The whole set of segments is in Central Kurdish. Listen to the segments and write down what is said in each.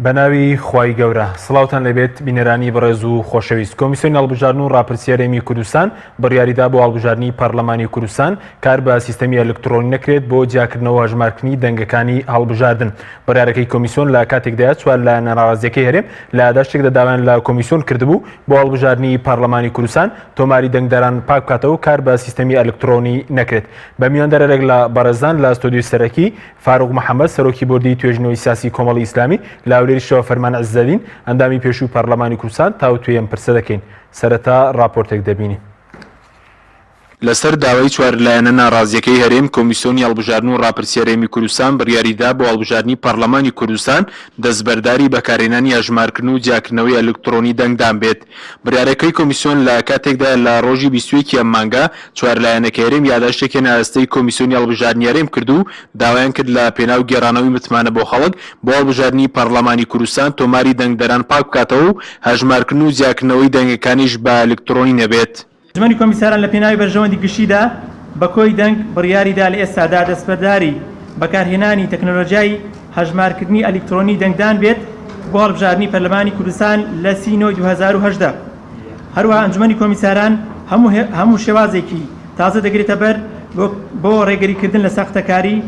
بەناوی خوای گەورە سڵاوتان لێبێت بینەرانی بەڕێز و خۆشەویست کۆمیسیۆنی هەڵبژاردن و ڕاپرسی هەرێمی کوردستان بڕیاریدا بۆ هەڵبژاردنی پەرلەمانی کوردستان کار بە سیستەمی ئەلکترۆنی نەکرێت بۆ جیاکردنەوە هەژمارکردنی دەنگەکانی هەڵبژاردن بڕیارەکەی کۆمیسیۆن لە کاتێکدایە چوار لایەنە ناڕازیەکەی هەرێم لە یاداشتێکدا داوایان لە کۆمیسیۆن کردبوو بۆ هەڵبژاردنی پەرلەمانی کوردستان تۆماری دەنگدەران پاک بکاتەوە و کار بە سیستەمی ئەلکترۆنی نەکرێت بە میواندارێک لە بەڕێزان لە ستۆدیۆی سەرەکی فاروق محەمەد، سەرۆکی بۆردی توێژینەوەی سیاسی کۆمەڵی ئیسلامی، لە هەولێریشەوە فەرمان عزەدین، ئەندامی پێشووی پەرلەمانی کوردستان، تاوتوێی ئەم پرسە دەکەین. سەرەتا ڕاپۆرتێک دەبینین. لەسەر داوای چوار لایەنە ناڕازییەکەی هەرێم، کۆمیسیۆنی هەڵبژاردن و ڕاپرسی هەرێمی کوردستان بڕیاریدا بۆ هەڵبژاردنی پەرلەمانی کوردستان دەستبەرداری بەکارهێنانی هەژمارکردن و جیاکردنەوەی ئەلکترۆنی دەنگدان بێت. بڕیارەکەی کۆمیسیۆن لە کاتێکدایە لە ڕۆژی 21 ی ئەم مانگە چوار لایەنەکەی هەرێم یاداشتێکیان ئاراستەی کۆمیسیۆنی هەڵبژاردنی هەرێم کرد و داوایان کرد لە پێناو گێڕانەوەی متمانە بۆ خەڵک بۆ هەڵبژاردنی پەڕڵەمانی کوردستان تۆماری دەنگدەران پاک بکاتەوە و هەژمارکردن و جیاکردنەوەی دەنگەکانیش بە ئەلکترۆنی نەبێت. ئەنجومەنی کۆمیساران لە پێناوی بەرژەوەندی گشتیدا بە کۆی دەنگ بڕیاریدا لە ئێستادا دەستبەرداری بەکارهێنانی تەکنەلۆژیای هەژمارکردنی ئەلیکترۆنی دەنگدان بێت بۆ هەڵبژاردنی پەرلەمانی کوردستان لە سی نۆی 2018. هەروەها ئەنجومەنی کۆمیساران هەموو هەموو شێوازێکی تازە دەگرێتە بەر بۆ ڕێگریکردن لە ساختەکاری.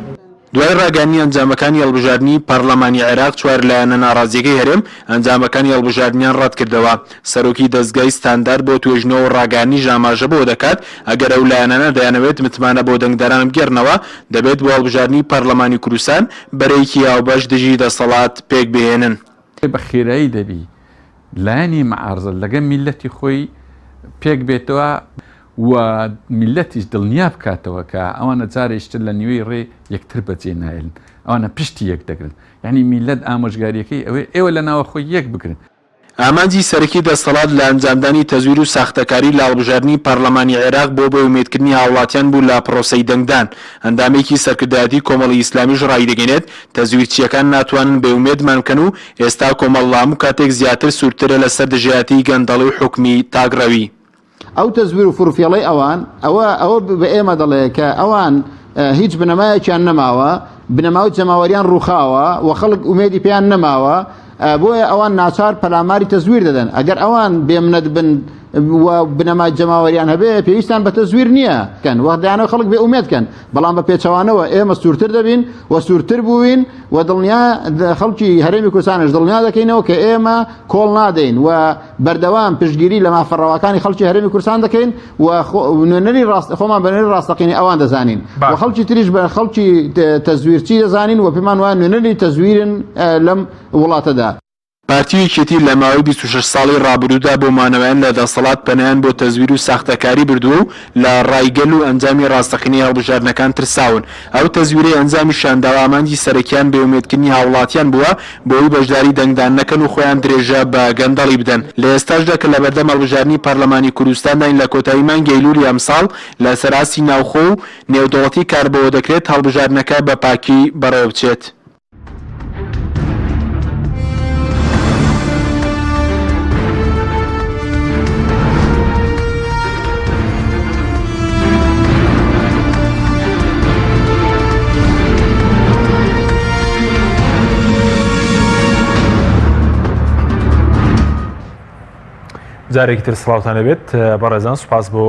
دوای ڕاگەیاندنی ئەنجامەکانی هەڵبژاردنی پەڕلەمانی عێراق، چوار لایەنە ناڕازییەکەی هەرێم ئەنجامەکانی هەڵبژاردنیان ڕەتکردەوە. سەرۆکی دەزگای ستاندارد بۆ توێژینەوە و ڕاگەیاندنیش ئاماژە بەوە دەکات، ئەگەر ئەو لایەنانە دەیانەوێت متمانە بۆ دەنگدەران بگێڕنەوە، دەبێت بۆ هەڵبژاردنی پەڕلەمانی کوردستان بەرەیەکی هاوبەش دژی دەسەڵات پێکبهێنن. بە خێرایی دەبی لایەنی مەعارزە لەگە میللەتی خۆی پێک بێتەوە و میللەتیش دڵنیا بکاتەوە کە ئەوانە جارێکی تر لە نیوەی ڕێ یەکتر بەجێ نایەلن، ئەوانە پشتی یەک دەگرن. یانی میللەت ئامۆژگارییەکەی ئەوەیە ئێوە لە ناوەخۆی یەک بگرن. ئامانجی سەرەکی دەستەڵات لە ئەنجامدانی تەزویر و ساختەکاری لە هەڵبژاردنی پەرلەمانی عێراق بۆ بێئومێدکردنی هاوڵاتیان بوو لە پرۆسەی دەنگدان. ئەندامێکی سەرکردایەتی کۆمەڵی ئیسلامیش ڕایدەگەینێت، تەزویرچییەکان ناتوانن بێئومێدمان بکەن و ئێستا کۆمەڵ لە هەموو کاتێک زیاتر سوورترە لەسەر دژایەتیی گەندەڵی و حوکمی تاکڕەوی. ئەو تەزویر و فڕوفێڵەی ئەوان ئەوە ئەوە بە ئێمە دەڵێ کە ئەوان هیچ بنەمایەکیان نەماوە، بنەما و جەماوەریان ڕووخاوە و خەڵک ئومێدی پێیان نەماوە، بۆیە ئەوان ناچار پەلاماری تەزویر دەدەن. ئەگەر ئەوان بێمنەت بن و بنەمای جەماوەریان هەبێ پێویستیان بە تەزویر نییە کەن وەخت دەیانەوە خەڵک بێ ئومێد کەن، بەڵام بە پێچەوانەوە ئێمە سوورتر دەبین و سوورتر بووین و دڵنیا خەڵکی هەرێمی کوردستانش دڵنیا دەکەینەوە کە ئێمە کۆڵ نادەین و بەردەوام پشتگیری لە مافە ڕەواکانی خەڵکی هەرێمی کوردستان دەکەین و نوێنەری ڕاست خۆمان بە نوێنەری ڕاستەقینەی ئەوان دەزانین و خەڵکی تریش بە خەڵکی تەزویرچی دەزانین و پێمان وایە نوێنەری تەزویرن لەم وڵاتەدا. پارتی و یەکێتی لە ماوەی 26 ساڵی ڕابردوودا بۆ مانەوەیان لە دەسەڵات پەنایان بۆ تەزویر و ساختەکاری بردووە و لە ڕای گەل و ئەنجامی ڕاستەقینەی هەڵبژاردنەکان ترساون. ئەو تەزویرەی ئەنجامیشیان داوە ئامانجی سەرەکیان بێئومێدکردنی هاوڵاتیان بووە بۆوەی بەشداری دەنگدان نەکەن و خۆیان درێژە بە گەندەڵی بدەن. لە ئێستاشدا کە لەبەردەم هەڵبژاردنی پەرلەمانی کوردستانداین لە کۆتایی مانگی ئەیلولی ئەمساڵ لەسەر ئاستی ناوخۆ و نێودەوڵەتی کار بەوە دەکرێت هەڵبژاردنەکە بە پاکی بەڕێوەبچێت. جارێکی تر سڵاوتان لەبێت بەڕێزان سوپاس بۆ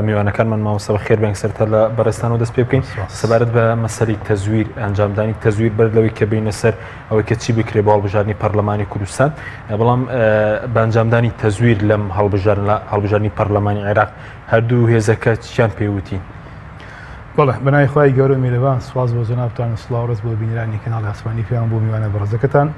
میوانەکانمان مامۆستا بەخێر بێن سەرتا لە بەڕێزتانەوە دەست پێ بکەین سەبارەت بە مەسەلی تەزویر ئەنجامدانی تەزویر بەر لەوەی کە بینە سەر ئەوەی کە چی بکرێ بۆ هەڵبژاردنی پەرلەمانی کوردستان بەڵام بە ئەنجامدانی تەزویر لەم هەڵبژاردن لە هەڵبژاردنی پەرلەمانی عێراق هەردوو هێزەکە چیان پێوتی؟ بەڵێ بەناوی خوای گەورە و میرەبان سوپاس بۆ جەنابتان و سڵاو ڕێز بۆ بینەرانی کەناڵی ئاسمانی پەیام بۆ میوانە بەڕێزەکەتان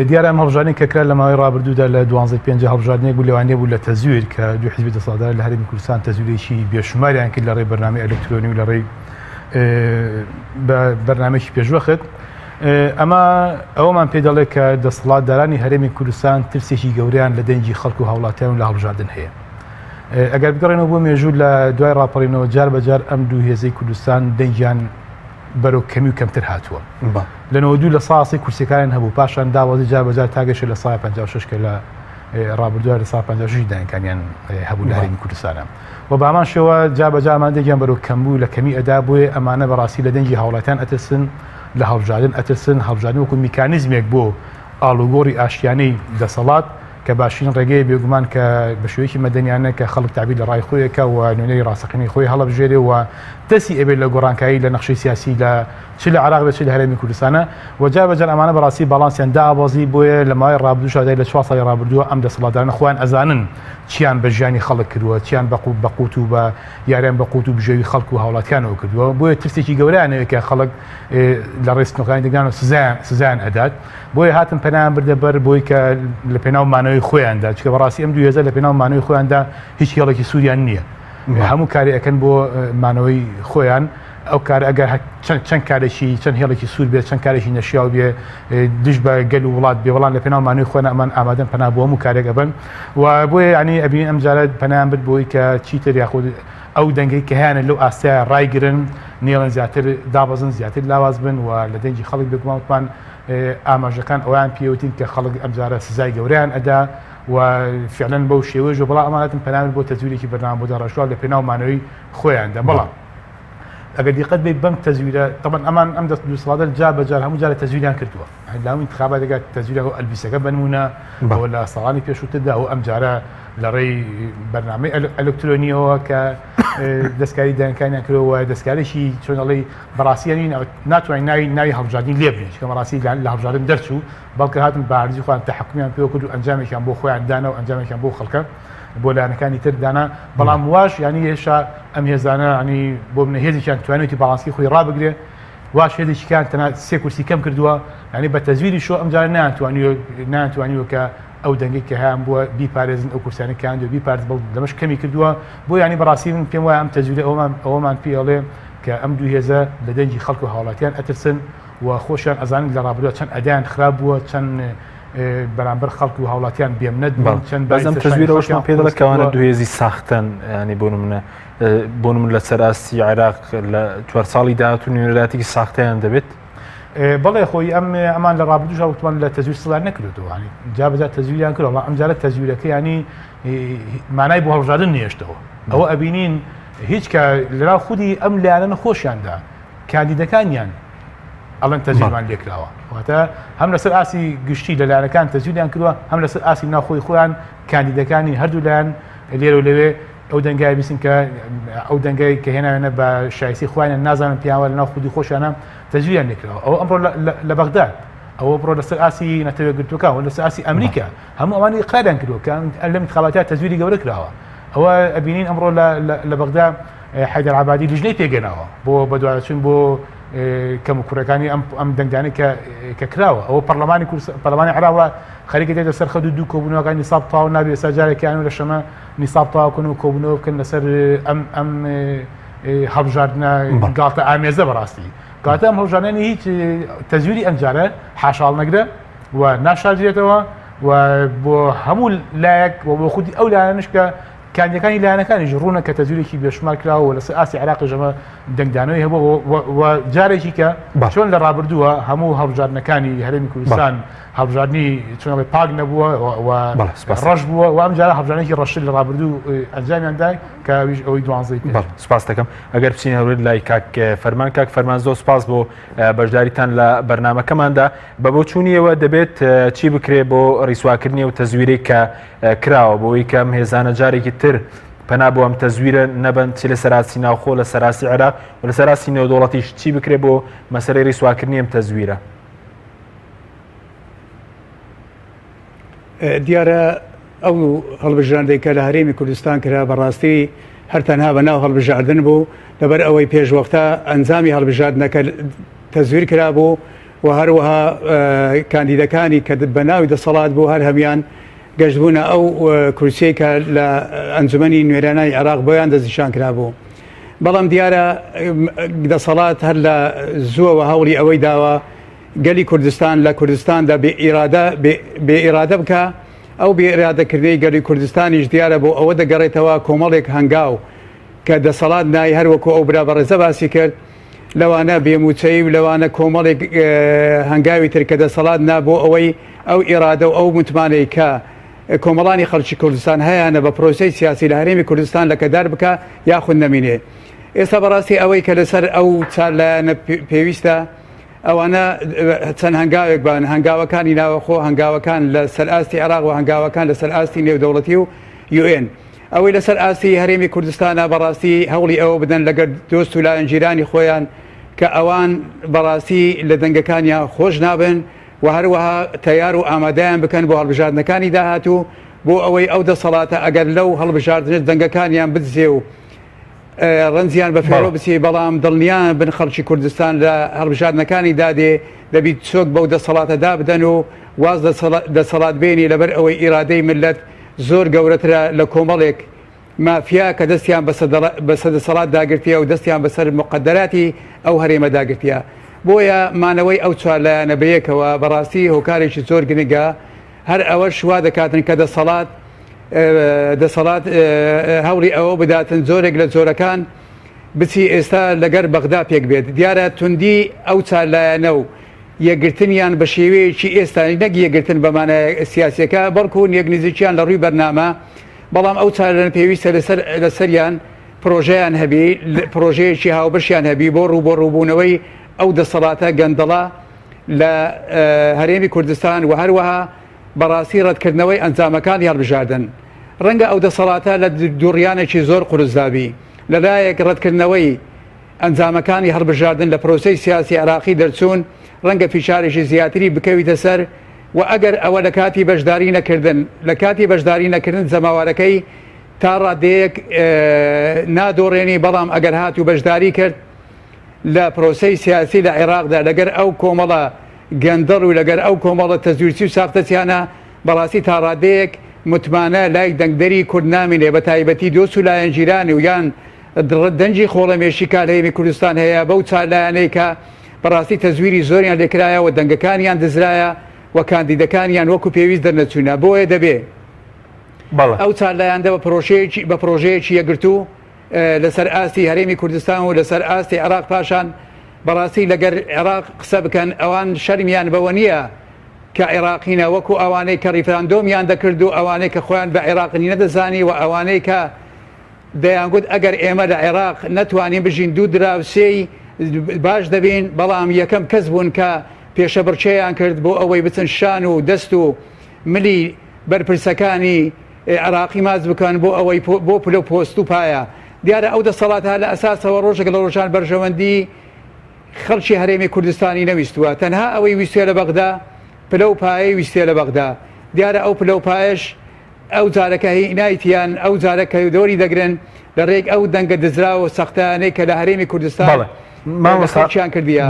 دیارە ئەم هەڵبژاردنەی کە کرا لە ماوەی ڕابردوودا لە دوانزەی پێنج هەڵبژاردنێک بوو لەوانەیە بوو لە تەزویر کە دوو حزبی دەسەڵاتدار لە هەرێمی کوردستان تەزویرێکی بێشوماریان کرد لە ڕێی بەرنامەی ئەلکترۆنی و لە ڕێی بە بەرنامەیەکی پێشوەخت ئەمە ئەوەمان پێ دەڵێ کە دەسەڵاتدارانی هەرێمی کوردستان ترسێکی گەورەیان لە دەنگی خەڵک و هاوڵاتیان و لە هەڵبژاردن هەیە. ئەگەر بگەڕێنەوە بۆ مێژوو لە دوای ڕاپەڕینەوە جار بە جار ئەم دوو هێزەی کوردستان دەنگیان بەرەو کەمی و کەمتر هاتووە. لە 92 لە ساسی کورسیەکانیان هەبوو پاشان داوازی جار بەجار تا گەشە لە سای 56 کە لە ڕابردووە لە سا 56 دەنگەکانیان هەبوو لە هەرێمی کوردستانە و بامان شێوە جا بەجا ئەمان دەنگیان بەرەو کەم بوو لە کەمی ئەدا بۆیە ئەمانە بەڕاستی لە دەنگی هاوڵاتیان ئەترسن لە هەڵبژاردن ئەترسن هەڵبژاردن وەکو میکانیزمێک بۆ. ئاڵوگۆڕی ئاشتیانەی دەسەڵات کە باشترین ڕێگەیە بێگومان کە بە شێوەیەکی مەدەنیانە کە خەڵک تەعبیر لە ڕای خۆی ئەکا و نوێنەری ڕاستەقینەی خۆی هەڵەبژێرێ و دەستی ئەبێت لە گۆڕانکاری لە نەخشەی سیاسی لە چ لە عێراق بێت چ لە هەرێمی کوردستانە و جار بە جار ئەمانە بەڕاستی باڵانسیان دابەزی بۆیە لە ماوەی ڕابردووشا دای لە چوار ساڵی ڕابردووە ئەم دەسەڵاتدارانە خۆیان ئەزانن چیان بە ژیانی خەڵک کردووە چیان بە بە قوت و بە یاریان بە قوت و بژێوی خەڵک و هاوڵاتیانەوە کردووە بۆیە ترسێکی گەورەیان هەیە کە خەڵک لە ڕێی سنووقەکانی دەنگدانەوە سزایان سزایان ئەدات بۆیە هاتن پەنایان بردە بەر بۆی کە لە پێناو مانەوەی خۆیاندا چکە بەڕاستی ئەم دوو هێزە لە پێناو مانەوەی خۆیاندا هیچ هێڵێکی سووریان نییە هەموو کاری ئەەکەن بۆ مانەوەی خۆیان ئەو کار ئەگەر چەند کارێکی چەند هێڵێکی سوور بێت چەند کارێکی نەشیاو بێ دژ بە گەل و وڵات بێ بەڵام لە پێناو مانەوەی خۆیان ئەمان ئامادەن پەنا بۆ هەموو کارێک ئەبەن و بۆیە ینی ئەبین ئەم جارە پەنایان برد بۆی کە چیتر یاخود ئەو دەنگەی کە هەیانە لەو ئاستەیە ڕایگرن نێڵن زیاتر دابەزن زیاتر لاواز بن و لە دەنگی خەڵک بێگومان وتمان ئاماژەکان ئەویان پێوتین کە خەڵک ئەمجارە سزای گەورەیان ئەدا و فعلەن بەو شێوەیە بەڵام ئەمانەتن پەنایان بۆ تەزویرێکی بەرنامە بۆ داڕشتووە لە پێناو مانەوەی خۆیاندا بەڵام ئەگەر دیقەت بێت بەم تەزویرە تەبەن ئەمان ئەم دەست دوو ساڵە جا بە جار هەموو جارە تەزویریان کردووە لە هەموو انتخاباتێکا تەزویرەکە و ئەلبیسەکە بنمونە ئەوە لە ساڵانی پێشووتردا و ئەم جارە لە ڕێی بەرنامەی ئەلکترۆنیەوە کە دەستکاری دەنگەکانیان کردەوە دەستکارێکی چۆن ئەڵێی بەڕاستی یانی ناتوانین ناوی ناوی هەڵبژاردنی لێ بنێین چونکە بەڕاستی لە هەڵبژاردن دەرچوو بەڵکە هاتن بە ئارزوی خۆیان تەحەکومیان پێوە کرد و ئەنجامێکیان بۆ خۆیان دانا و ئەنجامێکیان بۆ خەڵکە بۆ لایەنەکانی تر دانا بەڵام واش ینی هێشتا ئەم هێزانە ینی بۆ منە هێزێکیان توانێتی باڵانسی خۆی ڕابگرێ واش هێزێکیان تەنها سێ کورسی کەم کردووە ینی بە تەزویری شۆ ئەم جارە نەیانتوانیوە نەیانتوانیوە کە ئەو دەنگەی کە هەیان بووە بیپارێزن ئەو کورسیانەی کە هەیان بیپارێزن بەڵکو لەمەش کەمی کردووە بۆ یانی بەڕاستی من پێم وایە ئەم تەزویرە ئەوەمان ئەوەمان پێ ئەڵێ کە ئەم دوو هێزە لە دەنگی خەڵک و هاوڵاتیان ئەترسن و خۆشیان ئەزانن لە ڕابردووە چەند ئەدایان خراپ بووە چەند بەرامبەر خەڵک و هاوڵاتیان بێمنەت بوون چەند بەس ئەم باری تەزویرە سەرشانی ئەوەشمان خەڵکیان پێ دەڵێ قورس کەوانە کردووە دوو هێزی ساختەن ینی بۆ نمونە بۆ نمونە لەسەر ئاستی عێراق لە چوار ساڵی داهاتوو نوێنەرایەتێکی ساختەیان دەبێت. بەڵێ خۆی ئەم ئەمان لە ڕابردووشا وتمان لە تەزویر سڵیان نەکردووە ینی جا بەجا تەزویریان کردووە بەڵام ئەمجارە تەزویرەکە ینی مانای بۆ هەڵبژاردن نێشتەوە ئەوە ئەبینین هیچ کە لەناو خودی ئەم لایەنە خۆشیاندا کاندیدەکانیان ئەڵێن تەزویرمان لێکراوە واتە هەم لەسەر ئاستی گشتی لە لایەنەکان تەزویریان کردووە هەم لەسەر ئاستی ناوخۆی خۆیان کاندیدەکانی هەردوو لایەن لێرە و لەوێ ئەو دەنگای بیستن کە ئەو دەنگای کە هێناوێنە بە شایسی خۆیان نازانن پیاوە لەناو خودی خۆشیانە تەزویریان لێکراوە ئەوە ئەمڕۆ لە بەغدا ئەوە بڕۆ لەسەر ئاستی نەتەوە یەکگرتووەکان و لەسەر ئاستی ئەمریکا هەموو ئەوانە ئیقراریان کردووە کە لەم انتخاباتە تەزویری گەورە کراوە ئەوە ئەبینین ئەمڕۆ لە بەغدا حەیدەر عەبادی لیژنەی پێگەناوە بۆ بەدواداچوون بۆ کەم و کوڕەکانی ئەم ئەم دەنگدانەی کە کە کراوە ئەوە پەرلەمانی کورس پەرلەمانی عێراق خەریکە دێتە سەر خەد و دوو کۆبوونەوەکانی نیساب تەواو نابێ ئێستا جارێکیان لە شەمە نیساب تەواو کەن و کۆبوونەوە بکەن لەسەر ئەم ئەم هەڵبژاردنە گاڵتە ئامێزە بەڕاستی کاتە ئەم هەڵبژاردنە هیچ تەزویری ئەمجارە حاشاڵ نەگرە و ناشاردرێتەوە و بۆ هەموو لایەک و بۆ خودی ئەو لایەنش کە کاندیدەکانی لایەنەکانیش ڕوونە کە تەزویرێکی بێشومار کراوە و لەسەر ئاستی عێراقیش ئەمە دەنگدانەوەی هەبووە و جارێکی کە چۆن لە ڕابردووە هەموو هەڵبژاردنەکانی هەرێمی کوردستان هەڵبژاردنی چۆن ئەڵێ پاک نەبووە و ڕەش بووە و ئەم جارە هەڵبژاردنێکی ڕەشتر لە ڕابردوو ئەنجامیان دا کە ئەویش ئەوەی دوانزەی پێش. سپاس دەکەم. ئەگەر بچینە هەولێر لای کاک فەرمان، کاک فەرمان زۆر سپاس بۆ بەشداریتان لە بەرنامەکەماندا. بە بۆچوونی ئێوە دەبێت چی بکرێ بۆ ڕیسواکردنی ئەو تەزویرەی کە کراوە بۆ ئەوەی کە ئەم هێزانە جارێکی تر پەنا بۆ ئەم تەزویرە نەبەن چی لە سەراسی ناوخۆ لە سەراسی عێراق و لە سەراسی نێودەوڵەتیش چی بکرێ بۆ مەسەلەی ڕیسواکردنی ئەم تەزویرە؟ دیارە ئەو هەڵبژاردەی کە لە هەرێمی کوردستان کرا بەڕاستی هەر تەنها بە ناو هەڵبژاردن بوو لەبەر ئەوەی پێشوەختە ئەنجامی هەڵبژاردنەکە تەزویر کرابوو و هەروەها کاندیدەکانی کە بە ناوی دەسەڵات بوو هەر هەمیان گەشتبوونە ئەو کورسیەی کە لە ئەنجومەنی نوێرانانی عێراق بۆیان دەستنیشان کرابوو. بەڵام دیارە دەسەڵات هەر لە زووەوە هەوڵی ئەوەی داوە گەلی کوردستان لە کوردستاندا بێ ئیرادە بێ ئیرادە بکا، ئەو بێ ئیرادەکردنەی گەلی کوردستانیش دیارە بۆ ئەوە دەگەڕێتەوە کۆمەڵێک هەنگاو کە دەسەڵات نای هەر وەکو ئەو برا بەڕێزە باسی کرد لەوانە بێ مووچەیی و لەوانە کۆمەڵێک هەنگاوی تر کە دەسەڵات نا بۆ ئەوەی ئەو ئیرادە و ئەو متمانەی کە کۆمەڵانی خەڵکی کوردستان هەیانە بە پرۆسەی سیاسی لە هەرێمی کوردستان لەکەدار بکا یاخود نەمینێ. ئێستا بەڕاستی ئەوەی کە لەسەر ئەو چار لایەنە پێویستە. ئەوانە چەند هەنگاوێک بان، هەنگاوەکانی ناوەخۆ، هەنگاوەکان لە سەر ئاستی عێراق و هەنگاوەکان لە سەر ئاستی نێودەوڵەتی و یوئێن. ئەوەی لەسەر ئاستی هەرێمی کوردستانە بەڕاستی هەوڵی ئەوە بدەن لەگەر دۆست و لایەنگیرانی خۆیان کە ئەوان بەڕاستی لە دەنگەکانیان خۆش نابن و هەروەها تەیار و ئامادەیان بکەن بۆ هەڵبژاردنەکانی داهاتوو بۆ ئەوەی ئەو دەسەڵاتە ئەگەر لەو هەڵبژاردنەش دەنگەکانیان بدزێ و ڕەنجیان بە فێڕۆ بچی بەڵام دڵنیان بن خەڵکی کوردستان لە هەڵبژاردنەکانی دادێ دەبی چۆک بەو دەسەڵاتە دابدەن و واز دەسەڵات بێنی لەبەر ئەوەی ئیرادەی ملت زۆر گەورەترە لە کۆمەڵێک مافیا کە دەستیان بەسەر دەسەڵات داگرتیە و دەستیان بەسەر مقەدەراتی ئەو هەرێمە داگرتیە بۆیە مانەوەی ئەو چوار لایەنە بەیەکەوە بەڕاستی هۆکارێکی زۆر گرنگە هەر ئەوەش وا دەکاتن کە دەسەڵات دەسەڵات هەوڵی ئەوە بداتن جۆرێک لە جۆرەکان بچی ئێستا لەگەر بەغدا پێک بێت دیارە توندی ئەو چار لایەنە و یەکگرتنیان بە شێوەیەکی ئێستا نەک یەکگرتن بە مانای سیاسیەکە بەڵکو یەک نزیکیان لە ڕووی بەرنامە بەڵام ئەو چارەن پێویستە لەسەر لەسەریان پرۆژەیان هەبی پرۆژەیەکی هاوبەشیان هەبی بۆ ڕووبەڕووبوونەوەی ئەو دەسەڵاتە گەندەڵە لە هەرێمی کوردستان و هەروەها بەڕاستی ڕەتکردنەوەی ئەنجامەکانی هەڵبژاردن. ڕەنگە ئەو دەسەڵاتە لە دووڕیانێکی زۆر قورسدا بی. لە لایەک ڕەتکردنەوەی ئەنجامەکانی هەڵبژاردن لە پرۆسەی سیاسی عێراقی دەرچوون ڕەنگە فیشارێکی زیاتری بکەویتە سەر و ئەگەر ئەوە لە کاتی بەشداری نەکردن لە کاتی بەشداری نەکردن جەماوەرەکەی تا ڕادەیەک نادۆڕێنی بەڵام ئەگەر هاتوو بەشداری کرد لە پرۆسەی سیاسی لە عێراقدا لەگەر ئەو کۆمەڵە گەندەڵ و لەگەر ئەو کۆمەڵە تەزویرچی و ساختەچیانە بەڕاستی تاڕادەیەک متمانە لای دەنگدەری کورد نامینێ بە تایبەتی دۆست و لایەنگیرانی و یان دەنگی خۆڵەمێشی کا لە هەرێمی کوردستان هەیە بەو چار لایەنەی کە بەڕاستی تەزویری زۆریان لێکرایە و دەنگەکانیان دزرایە و کاندیدەکانیان وەکو پێویست دەرنەچوونە بۆیە دەبێ ئەو چار لایەندە بە پرۆژەیەکی بە پرۆژەیەکی یەکگرتوو لەسەر ئاستی هەرێمی کوردستان و لەسەر ئاستی عێراق پاشان بەڕاستی لەگەر عێراق قسە بکەن ئەوان شەرمیان بەوە نییە کە عێراقینە وەکو ئەوانەی کە ڕیفراندۆمیان دەکرد و ئەوانەی کە خۆیان بە عێراقنی نەدەزانی و ئەوانەی کە دەیانگوت ئەگەر ئێمە لە عێراق نەتوانین بژین دوو دراوسێی باش دەبین بەڵام یەکەم کەس بوون کە پێشەبڕکێیان کرد بۆ ئەوەی بچن شان و دەست و ملی بەرپرسەکانی عێراقی ماچ بکەن بۆ ئەوەی بۆ پلە و پۆست و پایە. دیارە ئەو دەسەڵاتە لە ئەساسەوە ڕۆژێک لە ڕۆژان بەرژەوەندی خەڵکی هەرێمی کوردستانی نەویستووە، تەنها ئەوەی ویستویە لە بەغدا پلە و پایەی ویستیە لە بەغدا. دیارە ئەو پلە و پایەش ئەو جارە کە هینایتیان ئەو جارە کە دەوری دەگرن لە ڕێک ئەو دەنگە دزراو و سەختانەی کە لە هەرێمی کوردستان لە خەڵکیان کردیە.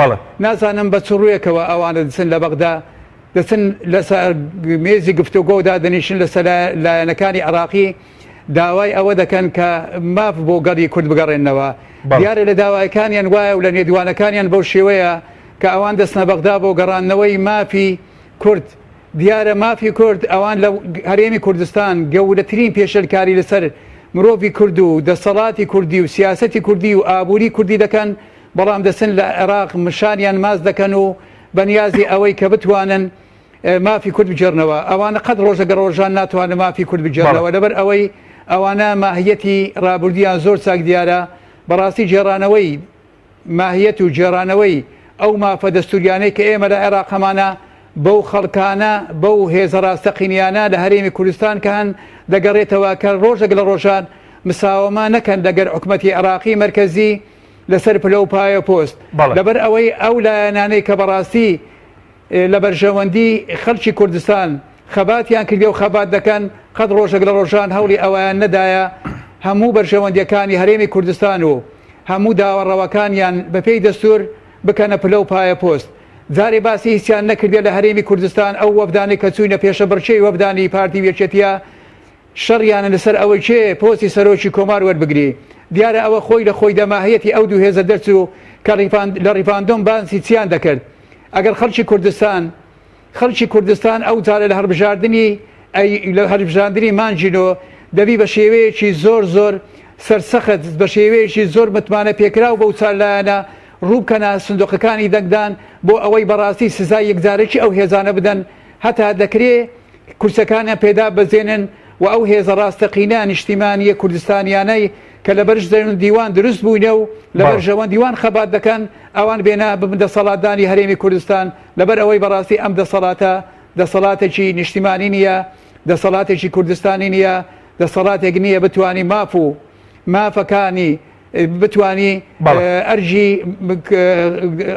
نازانم بە چ ڕوویەکەوە ئەوانە دچن لە بەغدا دەچن لەسەر مێزی گفتوگۆ دادەنیشن لەسەر لایەنەکانی عێراقی داوای ئەوە دەکەن کە ماف بۆ گەلی کورد بگەڕێنەوە. دیارە لە داواکانیان وایە و لە لێدوانەکانیان بەو شێوەیە کە ئەوان دەچنە بەغدا بۆ گەڕاندنەوەی مافی کورد. دیارە مافی کورد ئەوان لە هەرێمی کوردستان گەورەترین پێشێلکاری لەسەر مرۆڤی کورد و دەسەڵاتی کوردی و سیاسەتی کوردی و ئابووری کوردی دەکەن، بەڵام دەچن لە عێراق مشانیان ماچ دەکەن و بەنیازی ئەوەی کە بتوانن مافی کورد بگێڕنەوە ئەوانە قەت ڕۆژەگە ڕۆژان ناتوانن مافی کورد بگێڕنەوە لەبەر ئەوەی ئەوانە ماهیەتی ڕابردویان زۆر چاک دیارە بەڕاستی گێڕانەوەی ماهیەت و گێڕانەوەی ئەو مافە دەستوریانەی کە ئێمە لە عێراق هەمانە بەو خەڵکانە بەو هێزە ڕاستەقینیانە لە هەرێمی کوردستان کە هەن دەگەڕێتەوە کە ڕۆژێک لە ڕۆژان مساوەمە نەکەن لەگەر حکومەتی عێراقی مەرکەزی لەسەر پلە و پایە پۆست لەبەر ئەوەی ئەو لایەنانەی کە بەڕاستی لە بەرژەوەندی خەڵکی کوردستان خەباتیان کردی و خەبات دەکەن قەت ڕۆژێک لە ڕۆژان هەوڵی ئەویان نەدایە هەموو بەرژەوەندیەکانی هەرێمی کوردستان و هەموو داوا ڕەواکانیان بەپێی دەستور بکەنە پلە و پایە پۆست جارێ باسی هیچیان نەکردێ لە هەرێمی کوردستان ئەو وەفدانەی کە چووینە پێشەبڕکێی وەفدانی پارتی و یەکێتیە شەڕیانە لەسەر ئەوەی کێ پۆستی سەرۆکی کۆمار وەربگری، دیارە ئەوە خۆی لە خۆیدا ماهیەتی ئەو دوو هێزە دەرچوو کە لە ڕیفاندۆم باسی چیان دەکرد. ئەگەر خەڵکی کوردستان خەڵکی کوردستان ئەو جارە لە هەڵبژاردنی ئەی لە هەڵبژاردنی مانگی نۆ دەبی بە شێوەیەکی زۆر زۆر سەرسەخت بە شێوەیەکی زۆر متمانە پێکراو بەو چار لایەنە ڕوو بکەنە سندوقەکانی دەنگدان بۆ ئەوەی بەڕاستی سزای یەکجارەکی ئەو هێزانە بدەن هەتا دەکرێ کورسەکانیان پێداببەزێنن و ئەو هێزە ڕاستەقینە نیشتیمانییە کوردستانیانەی کە لە بەرژەوەندی وان دروست بووینە و لە بەرژەوەندی وان خەبات دەکەن ئەوان بێنە ببن دەسەڵاتدانی هەرێمی کوردستان لەبەر ئەوەی بەڕاستی ئەم دەسەڵاتە دەسەڵاتێکی نیشتیمانی نییە دەسەڵاتێکی کوردستانی نییە دەسەڵاتێک نییە بتوانی ماف و مافەکانی بتوانی ئەرجی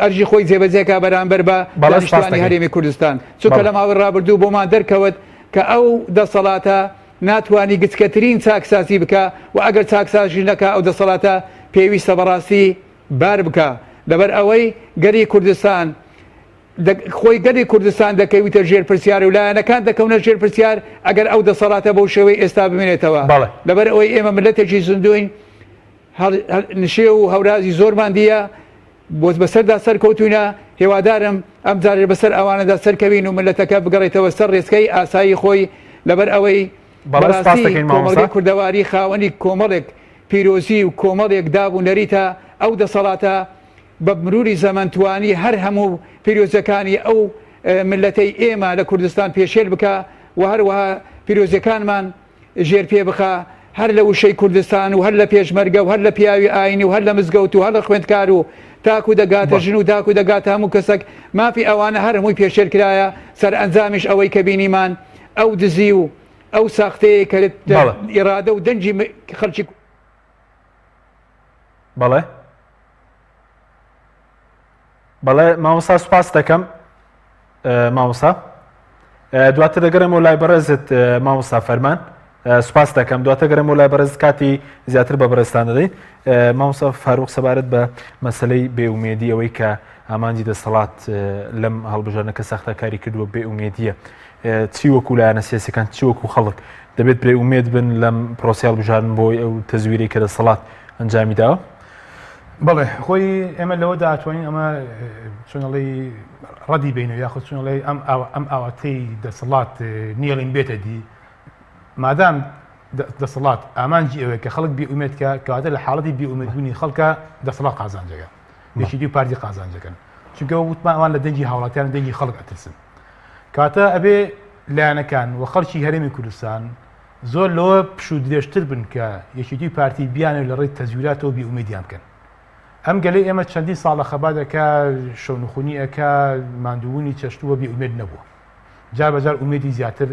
ئەرجی خۆی جێبەجێکا بەرامبەر بە دانیشتوانی هەرێمی کوردستان چونکە لە ماوەی ڕابردوو بۆمان دەرکەوت کە ئەو دەسەڵاتە ناتوانی گچکەترین چاکسازی بکا و ئەگەر چاکسازیش نەکا ئەو دەسەڵاتە پێویستە بەڕاستی بار بکا لەبەر ئەوەی گەلی کوردستان خۆی گەلی کوردستان دەکەویتە ژێر پرسیار و لایەنەکان دەکەونە ژێر پرسیار ئەگەر ئەو دەسەڵاتە بەو شێوەی ئێستا بمێنێتەوە لەبەر ئەوەی ئێمە ملەتێکی زیندووین نشێو و هەورازی زۆرمان دییە بۆ بەسەردا سەرکەوتوینە هیوادارم ئەم جارێ بەسەر ئەوانەدا سەرکەوین و ملەتەکە بگەڕێتەوە سەر ڕێچکەی ئاسایی خۆی لەبەر ئەوەی بەڕاستی کۆمەڵگەی کوردەواری خاوەنی کۆمەڵێک پیرۆزی و کۆمەڵێک داب و نەریتە ئەو دەسەڵاتە بە مروری زەمەن توانی هەر هەموو پیرۆزیەکانی ئەو ملەتەی ئێمە لە کوردستان پێشێل بکا و هەروەها پیرۆزیەکانمان ژێر پێ بخا هەر لە وشەی کوردستان و هەر لە پێشمەرگە و هەر لە پیاوی ئاینی و هەر لە مزگەوت و هەر لە خوێندکار و تاکو دەگاتە ژن و تاکو دەگاتە هەموو کەسەک مافی ئەوانە هەر هەمووی پێشێل کرایە سەرئەنجامیش ئەوەی کە بینیمان ئەو دزی و ئەو ساختەیە کە ئیرادە و دەنگی خەڵکی بەڵێ بەڵێ مامۆستا سوپاس دەکەم مامۆستا دواتر دەگەڕێمەوە لای بەڕێزت مامۆستا فەرمان سوپاس دەکەم دواتر گەڕێمەوە لای بەڕێز کاتی زیاتر بە بەڕێزتان دەدەین مامۆستا فاروق سەبارەت بە مەسلەی بێئومێدی ئەوەی کە ئامانجی دەسەڵات لەم هەڵبژاردنە کە ساختەکاری کردووە بێئومێدیە چی وەکو لایەنە سیاسەکان چی وەکو خەڵک دەبێت بێ ئومێد بن لەم پرۆسەی هەڵبژاردن بۆی ئەو تەزویرەی کە دەسەڵات ئەنجامی داوە؟ بەڵێ خۆی ئێمە لەوەدا ئەتوانین ئەمە چۆنەڵی ڕەدی بینەوە یاخود چۆنەڵی ئەم ئەم ئاواتەی دەسەڵات نیڵین بێتە دی مادام دەسەڵات ئامانجی ئەوەیە کە خەڵک بێ ئومێد کە کەواتە لە حاڵەتی بێ ئومێدبوونی خەڵکە دەسەڵات قازانجەکە یەکێتی و پارتی قازانجەکەن چونکە وتمان ئەوان لە دەنگی هاوڵاتیان دەنگی خەڵک ئەترسن کاتە ئەبێ لایەنەکان و خەڵکی هەرێمی کوردستان زۆر لەوە پشوو درێژتر بن کە یەکێتی و پارتی بیانەوێت لە ڕێی تەزویراتەوە بێ ئومێدیان بکەن. ئەم گەلەی ئێمە چەندین ساڵە خەبات ئەکا، شەونخونی ئەکا، ماندووبوونی چەشتووە بێ ئومێد نەبووە. جار بە جار ئومێدی زیاتر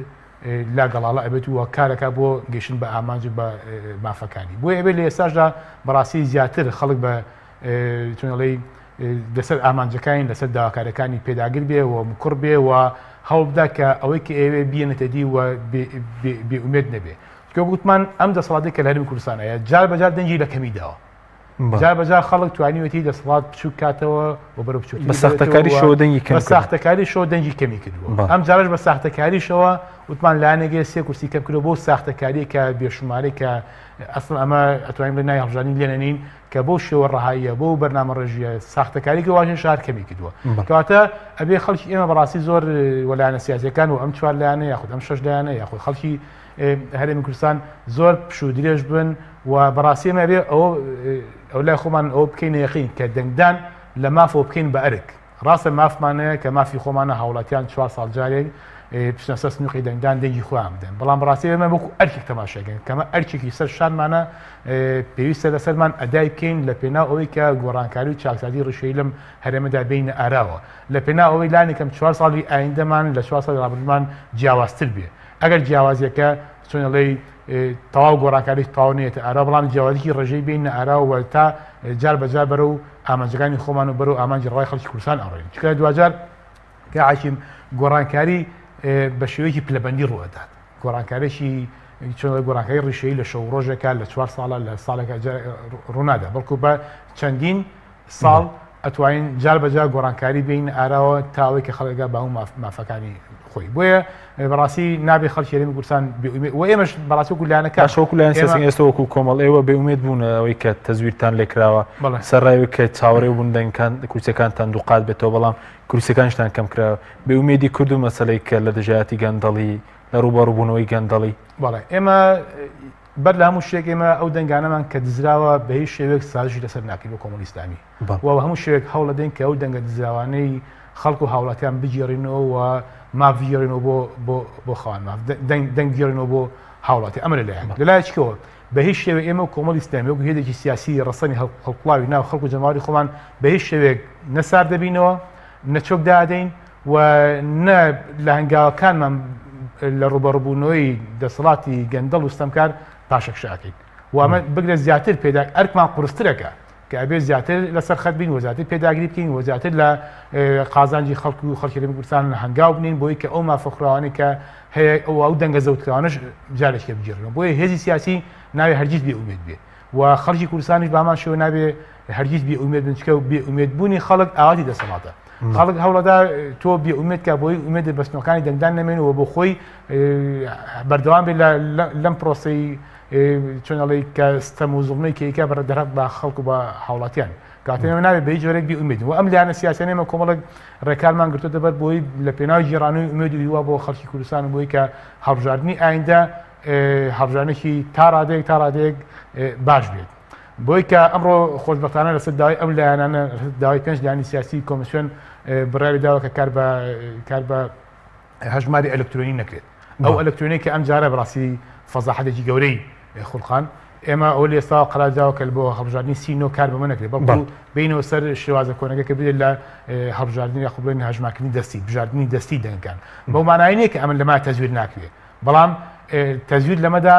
لا گەڵاڵە ئەبێت و کار ئەکا بۆ گەیشتن بە ئامانج و بە مافەکانی. بۆیە ئەبێت لە ئێستاشدا بەڕاستی زیاتر خەڵک بە چۆن ئەڵێی لەسەر ئامانجەکانی لەسەر داواکاریەکانی پێداگر بێ و مکوڕ بێ و هەوڵ بدا کە ئەوەی کە ئەیەوێ بیەنێتە دی و بێ ئومێد نەبێ چونکە گوتمان ئەم دەسەڵاتی کە لە هەرێمی کوردستان هەیە جار بەجار دەنگی لە کەمی داوە جار بەجار خەڵک توانیوێتی دەسەڵات بچوک کاتەوە و بەرەو بچووکی بە ساختەکاریشەوە دەنگی کەم بە ساختەکاریشەوە دەنگی کەمی کردووە ئەم جارەش بە ساختەکاریشەوە وتمان لایەنێک سێ کورسی کەم کردووە بۆ ساختەکاری کە بێشومارەی کە ئەسڵ ئەمە ئەتوانین بڵێین ناوی هەڵبژاردنی لێ نەنین کە بەو شێوە ڕەهاییە بەو بەرنامەڕێژییە ساختەکاری کە واژێ شار کەمی کردووە کەواتە ئەبێ خەڵکی ئێمە بەڕاستی زۆر وەلایەنە سیاسەکان و ئەم چوار لایەنە یاخود ئەم شەش لایەنە یاخود خەڵکی هەرێمی کوردستان زۆر پشوو درێژ بن و بەڕاستی ئێمە ئەبێ ئەوە ئەو لای خۆمان ئەوە بکەینە یەقین کە دەنگدان لە مافەوە بکەین بە ئەرک ڕاستە مافمان هەیە کە مافی خۆمانە هاوڵاتیان چوار ساڵ جارێک بچنە سەر سنوقی دەنگدان دەنگی خۆیان بدەن بەڵام بەڕاستی ئێمە وەکو ئەرکێک تەماشاکەین کەمە ئەرکێکی سەر شانمانە پێویستە لەسەرمان ئەدای بکەین لە پێناو ئەوەی کە گۆڕانکاری و چاکسازی ڕیشەیی لەم هەرێمەدا بێینە ئاراوە لە پێناو ئەوەی لانیکەم چوار ساڵی ئایندەمان لە چوار ساڵی ڕابردوومان جیاوازتر بێ ئەگەر جیاوازیەکە چۆن ئەڵێی تەواو گۆڕانکاری تەواو نێتە ئارا بەڵام جیاوازیی ڕێژەی بێینە ئاراوە و تا جار بە جار بەرەو ئامانجەکانی خۆمان و بەرەو ئامانجی ڕەوای خەڵکی کوردستان ئەڕۆین چونکە دواجار کە حاکم گۆڕانکاری بە شێوەیەکی پلەبەندی ڕوئەدات گۆڕانکارێکی چۆن گۆڕانکاری ڕیشەیی لە شەو ڕۆژێکە لە چوار ساڵە لە ساڵێکە ڕوونادا بەڵکو بە چەندین ساڵ ئەتوانین جار بە جار گۆڕانکاری بێینە ئاراوە تا ئەوەی کە خەڵک ئەگا بە هەموو مافەکانی خۆی بۆیە بەڕاستی نابێ خەڵکی هەرێمی کوردستان بێ ئومێد و ئێمەش بەڕاستی وەکو لایەنەکان باشە وەکو لایەن سیاسی ئێستا وەکو کۆمەڵ ئێوە بێ ئومێد بوون ئەوەی کە تەزویرتان لێکراوە سەرڕای ئەوەی کە چاوەڕێ بوون دەنگکان کورسیەکانتان دووقات بێتەوە بەڵام کورسیەکانیشتان کەم کراوە بێ ئومێدی کورد و مەسەلەی کە لە دژایەتی گەندەڵی لە ڕووبەڕووبوونەوەی گەندەڵی بەڵێ ئێمە بەر لە هەموو شتێک ئێمە ئەو دەنگانەمان کە دزراوە بە هیچ شێوەیەک سازشی لەسەر ناکەین بۆ کۆمەڵی ئیسلامی و بە هەموو شێوەیەک هەوڵ دەدەین کە ئەو دەنگە دزراوانەی خەڵک و هاوڵاتیان بگێڕینەوە و ماف بگێڕینەوە بۆ بۆ بۆ خاوەن ماف دەنگ دەنگ بگێڕینەوە بۆ هاوڵاتی ئەمە لەلایەک لەلایەکیەوە. بە هیچ شێوەیەک ئێمە و کۆمەڵی ئیسلامی وەکو هێزێکی سیاسی ڕەسەنی هەڵقوڵاوی ناو خەڵک و جەماوەری خۆمان بە هیچ شێوەیەک نە سارد دەبینەوە، نە چۆک دادەین و نە لە هەنگاوەکانمان لە ڕووبەڕووبوونەوەی دەسەڵاتی گەندەڵ و ستەمکار پاشەکشە ئەکەین و ئەمە بگرە زیاتر پێدا ئەرکمان قورسترەکە کە ئەبێ زیاتر لەسەر خەت بین و زیاتر پێداگری بکەین و زیاتر لە قازانجی خەڵک و خەڵکی هەرێمی کوردستان هەنگاو بنین بۆی کە ئەو مافە خوراوانەی کە هەیە ئەو ئەو دەنگە زەوتکراوانەش جارێکە بگێڕنەوە. بۆیە هێزی سیاسی ناوێ هەرگیز بێ ئومێد بێ و خەڵکی کوردستانیش بامان شێوە نابێ هەرگیز بێ ئومێد بن چکە بێ ئومێد بوونی خەڵک ئاواتی دەسەڵاتە. خەڵک هەوڵەدا تۆ بێ ئومێد کە بۆی ئومێد بەستنەکانی دەنگدان نەمێن و بۆ خۆی بەردەوام بێت لەم پرۆسەی چۆن ئەڵێی کە ستەم و زوڵمەی کە ئەیکا بە دەرهەق بە خەڵک و بە هاوڵاتیان کاتێ ئێمە نابێت بە هیچ جۆرێک بێ ئومێد و ئەم لایەنە سیاسیانە ئێمە کۆمەڵێک ڕێکارمان گرتۆتە بەر بۆی لە پێناو گێڕانەوەی ئومێد و هیوا بۆ خەڵکی کوردستان و بۆی کە هەڵبژاردنی ئایندە هەڵبژاردنێکی تا ڕادەیەک تا ڕادەیەک باش بێت بۆی کە ئەمڕۆ خۆشبەختانە لەسەر داوای ئەم لایەنانە داوای پێنج لایەنی سیاسی کۆمیسیۆن بڕیاری داوە کە کار بە کار بە هەژماری ئەلکترۆنی نەکرێت ئەو ئەلکترۆنی کە ئەم جارە بەڕاستی فەزاحەتێکی گەورەی خوڵقان ئێمە ئەو لێستا قەرار داوە کە بۆ هەڵبژاردنی سینۆ کار بەمە نەکرێت بەڵکو بینەوە سەر شێوازە کۆنەکە کە بێت لە هەڵبژاردنی یاخود بڵێن هەژمارکردنی دەستی بژاردنی دەستی دەنگەکان بەو مانای نییە کە ئەمن لەما تەزویر ناکرێت بەڵام تەزویر لەمەدا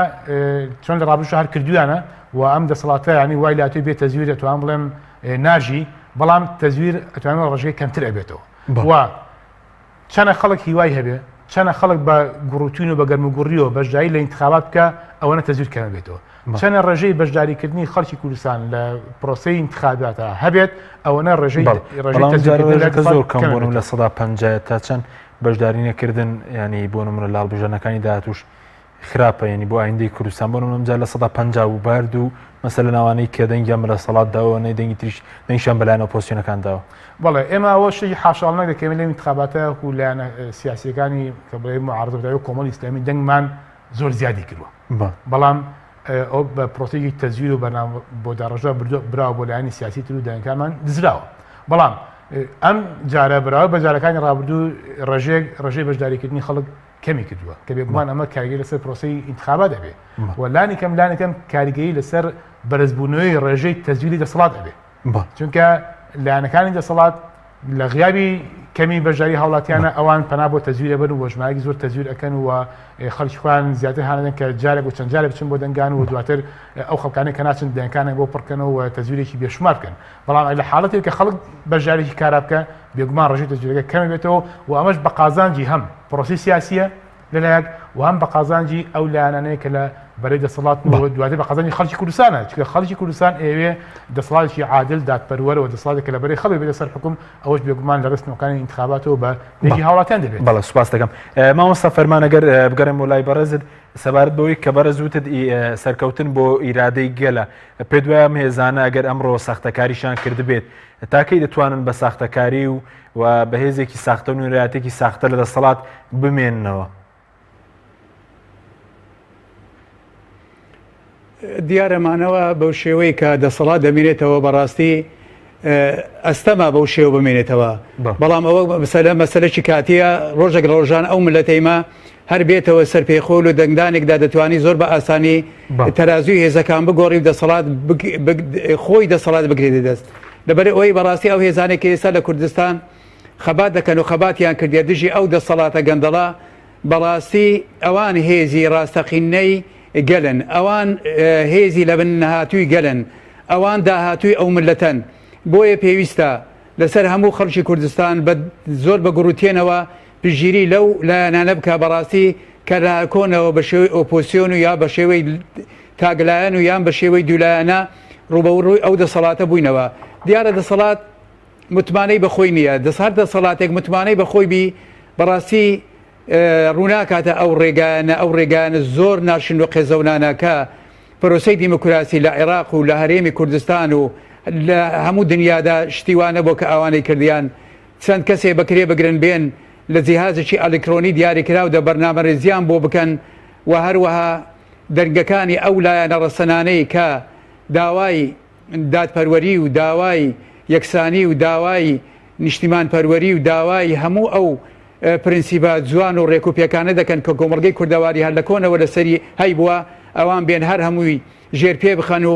چۆن لە ڕابردوو هەر کردویانە و ئەم دەسەڵاتە ینی وای لاتوی بێ تەزویر دەتوان بڵێم ناژی بەڵام تەزویر ئەتوانم ڕژەی کەمتر ئەبێتەوە و چەنە خەڵک هیوای هەبێ، چەنە خەڵک بە گوڕوتین و بە گەرموگوڕییەوە بەشداری لە ئینتخابات بکا، ئەوەنە تەزویر کەم ئەبێتەوە. چەنە ڕێژەی بەشداریکردنی خەڵکی کوردستان لە پرۆسەی ئینتخاباتا هەبێت، ئەوەنە ڕێژەی بەڵێ، ڕێژەی بەڵام جارێ تەزویرکردن لە ڕێژەکە دەسەڵات زۆر کەم کەم بۆ نموونە ئەبێتەوە. 50% تا چەند بەشداری نەکردن یانی بۆ نموونە لە هەڵبژاردنەکانی داهاتووش خراپە یانی بۆ ئایندەی کوردستان بۆ نمونە ئەمجار 50% بوو بارد و مەسەلەن ئەوانەی کە دەنگیان بە دەسەڵات داوە نەی دەنگی تریش دەنگیشیان بە لایەن ئۆپۆزسیۆنەکان داوە. بەڵێ ئێمە ئەوە شتێکی حاشاڵ نەکرێت کە ئێمە لەم ئینتخاباتە وەکو لایەنە سیاسییەکانی کە بڵێ معارضە بەتایبەت کۆمەڵی ئیسلامی دەنگمان زۆر زیادی کردووە بەڵام ئەو بە پرۆسەیەکی تەزویر و بەرنامە بۆ داڕێژراو براوە بۆ لایەنی سیاسی تر و دەنگەکانمان دزراوە بەڵام ئەم جارە براوە بە جارەکانی ڕابردوو ڕێژەیەک ڕێژەی بەشداریکردنی خەڵک کەمی کردووە کە بێگومان ئەمە کاریگەری لەسەر پرۆسەی ئینتخابات ئەبێ و لانی کەم لانی کەم کاریگەری لەسەر بەرزبوونەوەی ڕێژەی تەزویری دەسەڵات ئەبێ چونکە لایەنەکانی دەسەڵات لە غیابی کەمی بەشداری هاوڵاتیانە ئەوان پەنا بۆ تەزویر ئەبەن و ژمارەیەکی زۆر تەزویر ئەکەن و خەڵکی خۆیان زیاتر هانەدەن کە جارێک و چەند جارێک بچن بۆ دەنگان و دواتر ئەو خەڵکانەی کە ناچن دەنگەکانیان بۆ پڕکەنەوە و تەزویرێکی بێشومار بکەن بەڵام لە حاڵەتێک کە خەڵک بەشدارێکی کارا بکە بێگومان ڕێژەی تەزویرەکە کەم بێتەوە و ئەمەش بە قازانجی هەم پرۆسەی سیاسیە لەلایەک و هەم بە قازانجی ئەو لایەنانەیە کە لە بەرەی دەسەڵات و دواتر بە قازانجی خەڵکی کوردستانە چونکە خەڵکی کوردستان ئەیەوێ دەسەڵاتێکی عادل دادپەروەر و دەسەڵاتێک کە لە بەرەی خەڵک بێتە سەر حوکم ئەوەش بێگومان لە ڕێی ئینتخاباتەوە بە دەنگی هاوڵاتیان دەبێت. بەڵێ سوپاس دەکەم مامۆستا فەرمان ئەگەر بگەڕێم بۆ لای بەڕێزت سەبارەت بەوەی کە بەڕێز وتت سەرکەوتن بۆ ئیرادەی گەلە پێت وایە ئەم هێزانە ئەگەر ئەمڕۆ ساختەکاریشان کردبێت تا کەی دەتوانن بە ساختەکاری و و بە هێزێکی ساختە و نوێنەرایەتێکی ساختە لە دەسەڵات بمێننەوە؟ دیارە مانەوە بەو شێوەی کە دەسەڵات دەمێنێتەوە بەڕاستی ئەستەمە بەو شێوە بمێنێتەوە بەڵام ئەوە مەسەلە مەسەلەکی کاتیە ڕۆژێک لە ڕۆژان ئەو ملەتەیمە هەر بێتەوە سەر پێخۆل و دەنگدانێکدا دەتوانی زۆر بە ئاسانی تەرازوی هێزەکان بگۆڕی و دەسەڵات خۆی دەسەڵات بگرێتە دەست لەبەر ئەوەی بەڕاستی ئەو هێزانێک کە ئێستا لە کوردستان خەبات دەکەن و خەباتیان کردیە دژی ئەو دەسەڵاتە گەندەڵە بەڕاستی ئەوان هێزی ڕاستەقینەی گەلن، ئەوان هێزی لەبن نەهاتووی گەلن، ئەوان داهاتووی ئەو میللەتەن، بۆیە پێویستە لەسەر هەموو خەڵکی کوردستان بە زۆر بە گوڕوتێنەوە پشتگیری لەو لایەنانە بکا بەڕاستی کە لە کۆنەوە بە شێوەی ئۆپۆسیۆن و یا بە شێوەی تاکلایەن و یان بە شێوەی دوولایەنە ڕووبەوڕووی ئەو دەسەڵاتە بووینەوە. دیارە دەسەڵات متمانەی بە خۆی نییە، هەر دەسەڵاتێک متمانەی بە خۆی بی بەڕاستی ڕووناکاتە ئەو ڕێگایانە، ئەو ڕێگایانە زۆر ناشرین و قێزەونانە کە پرۆسەی دیموکراسی لە عێراق و لە هەرێمی کوردستان و لە هەموو دنیادا شتی وا نەبووە کە ئەوانەی کردیان چەند کەسێ بە کرێ بگرن بێن لە جیهازێکی ئەلکترۆنی دیاریکراودا بەرنامەرێزیان بۆ بکەن و هەروەها دەنگەکانی ئەو لایەنە ڕەسەنانەی کە داوای دادپەروەری و داوای یەکسانی و داوای نیشتیمانپەروەری و داوای هەموو ئەو پرنسیپە جوان و ڕێک و پێکانە دەکەن کە کۆمەڵگەی کوردەواری هەر لە کۆنەوە لەسەری هەیبووە، ئەوان بێن هەر هەمووی. ژێر پێ بخەن و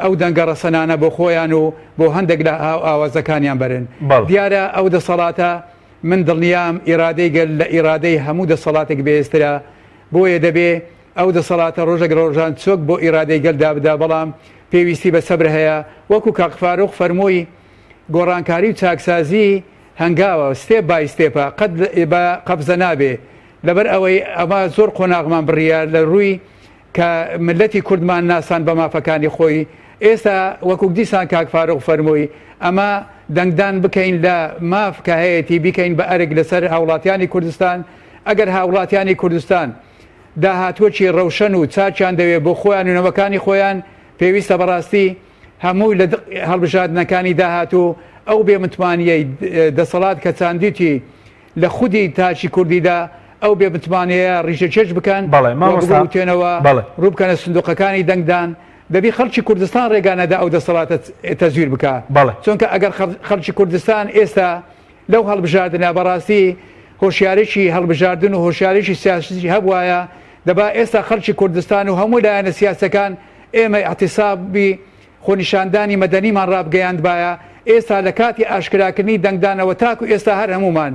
ئەو دەنگە ڕەسەنانە بۆ خۆیان و بۆ هەندێک لە هاوئاوازەکانیان بەرن. دیارە ئەو دەسەڵاتە من دڵنیام ئیرادەی گەل لە ئیرادەی هەموو دەسەڵاتێک بەهێزترە، بۆیە دەبێ ئەو دەسەڵاتە ڕۆژێک لە ڕۆژان چۆک بۆ ئیرادەی گەل دابدا، بەڵام پێویستی بە سەبر هەیە، وەکو کاک فاروق فەرمووی گۆڕانکاری و چاکسازی هەنگاوە، step by step ە، قەت بە قەفزە نابێ، لەبەر ئەوەی ئەمە زۆر قۆناغمان بڕیە لە ڕووی کە میللەتی کوردمان ناساند بە مافەکانی خۆی، ئێستا وەکو دیسان کاک فاروق فەرمووی ئەمە دەنگدان بکەین لە ماف کە هەیەتی بیکەین بە ئەرک لەسەر هاوڵاتیانی کوردستان، ئەگەر هاوڵاتیانی کوردستان داهاتووەکی ڕەوشەن و چاکیان دەوێ بۆ خۆیان و نەوەکانی خۆیان پێویستە بەڕاستی هەموو لە هەڵبژاردنەکانی داهاتوو ئەو بێ متمانیەی دەسەڵات کە چاندیتی لە خودی تاکی کوردیدا ئەو بێ متمانەیە ڕیشەکێش بکەن بەڵێ و مامۆستا بوروتێنەوە بەڵێ. ڕوو بکەنە سندوقەکانی دەنگدان دەبی خەڵکی کوردستان ڕێگا نەدا ئەو دەسەڵاتە تەزویر بکا بەڵێ. چونکە ئەگەر خەڵکی کوردستان ئێستا لەو هەڵبژاردنە بەڕاستی هۆشیاریی هەڵبژاردن و هۆشیاریی سیاسیی هەبوایە دەبا ئێستا خەڵکی کوردستان و هەموو لایەنە سیاسەکان ئێمە ئیعتیسابی خۆنیشاندانی مەدەنیمان ڕابگەیاندبایە، ئێستا لە کاتی ئاشکراکردنی دەنگدانەوە تاکو ئێستا هەر هەموومان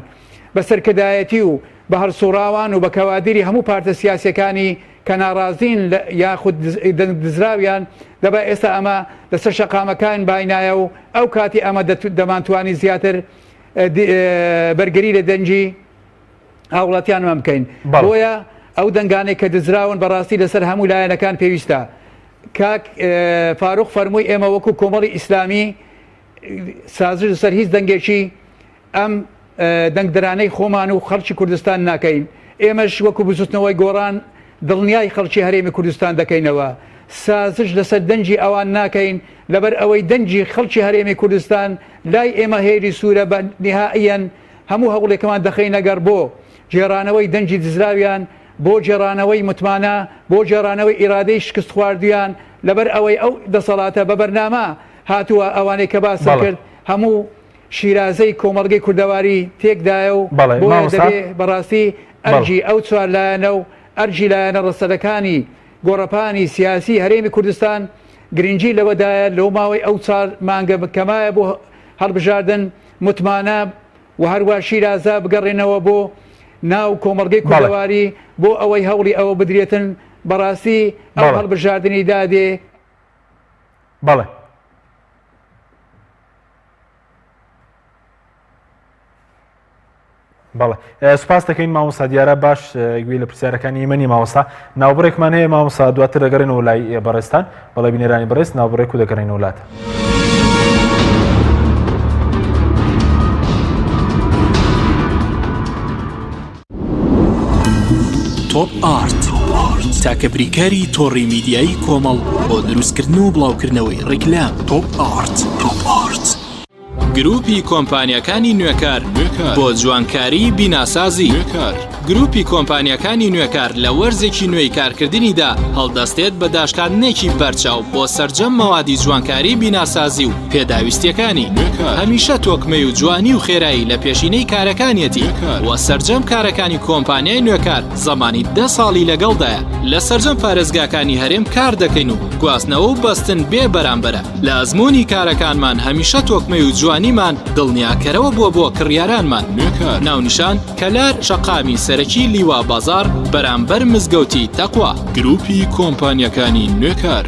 بە سەرکردایەتی و بە هەڵسوڕاوان و بە کەوادری هەموو پارتە سیاسیەکانی کە ناڕازین لە یاخود دەنگ دزراویان دەبا ئێستا ئەمە لەسەر شەقامەکان باینایە و ئەو کاتی ئەمە دەمانتوانی زیاتر بەرگری لە دەنگی هاوڵاتیانمان بکەین بۆیە ئەو دەنگانەی کە دزراون بەڕاستی لەسەر هەموو لایەنەکان پێویستە کاک فاروق فەرمووی ئێمە وەکو کۆمەڵی ئیسلامی سازش لەسەر هیچ دەنگێکی ئەم دەنگدەرانەی خۆمان و خەڵکی کوردستان ناکەین، ئێمەش وەکو بزوتنەوەی گۆڕان دڵنیای خەڵکی هەرێمی کوردستان دەکەینەوە سازش لەسەر دەنگی ئەوان ناکەین لەبەر ئەوەی دەنگی خەڵکی هەرێمی کوردستان لای ئێمە هێلی سوورە بە نیهائیەن هەموو هەوڵێکمان دەخەینە گەڕ بۆ گێڕانەوەی دەنگی دزراویان بۆ گێڕانەوەی متمانە، بۆ گێڕانەوەی ئیرادەی شکستخواردویان، لەبەر ئەوەی ئەو دەسەڵاتە بە بەرنامە هاتووە، ئەوانەی کە باسم بەڵێ. کرد هەموو شیرازەی کۆمەڵگەی کوردەواری تێکدایە و بەڵێ بۆیە مامۆستا. دەبێ بەڕاستی بەڵێ. ئەرکی ئەو چوارلایەنە و ئەرکی لایەنە ڕەسەنەکانی گۆڕەپانی سیاسی هەرێمی کوردستان گرنگی لەوەدایە لەو ماوەی ئەو چار مانگە کەمایە بۆ هەڵبژاردن متمانە و هەروا شیرازە بگەڕێنەوە بۆ ناو کۆمەڵگەی بەڵێ. کوردەواری بۆ ئەوەی هەوڵی ئەوە بدرێتن بەڕاستی ئەو بەڵێ. هەڵبژاردنی دادێ. بەڵێ. بەڵێ سوپاس دەکەین مامۆستا دیارە باش گوێی لە پرسیارەکانی ئێمە نیە مامۆستا ناوبڕێکمان هەیە مامۆستا دواتر دەگەڕێنەوە لای بەڕێزتان بەڵێ بینەرانی بەڕێز ناوبڕێک و دەگەڕێنەوە لاتان. تۆپ ئارت تاکە بریکاری تۆڕی میدیایی کۆمەڵ بۆ دروستکردن و بڵاوکردنەوەی ڕیکلام تۆپ ئارت تۆپ ئارت. گروپی کۆمپانیاکانی نوێکار بۆ جوانکاری بیناسازی. گروپی کۆمپانیاکانی نوێکار لە وەرزێکی نوێی کارکردنیدا هەڵدەستێت بە داشکاندنێکی بەرچاو بۆ سەرجەم مەوادی جوانکاری بیناسازی و پێداویستیەکانی. هەمیشە تۆکمەی و جوانی و خێرایی لە پێشینەی کارەکانیەتی و سەرجەم کارەکانی کۆمپانیای نوێکار زەمانی دە ساڵی لەگەڵدایە. لە سەرجەم پارێزگاکانی هەرێم کار دەکەین و گواستنەوە و بەستن بێ بەرامبەرە. لە ئەزموونی کارەکانمان هەمیشە تۆکمەی و جوانیمان دڵنیاکەرەوە بووە بۆ کڕیارانمان. ناونیشان، کەلار شەقامی سەرەکی لیوا بازاڕ بەرامبەر مزگەوتی تەقوا. گروپی کۆمپانیاکانی نوێکار.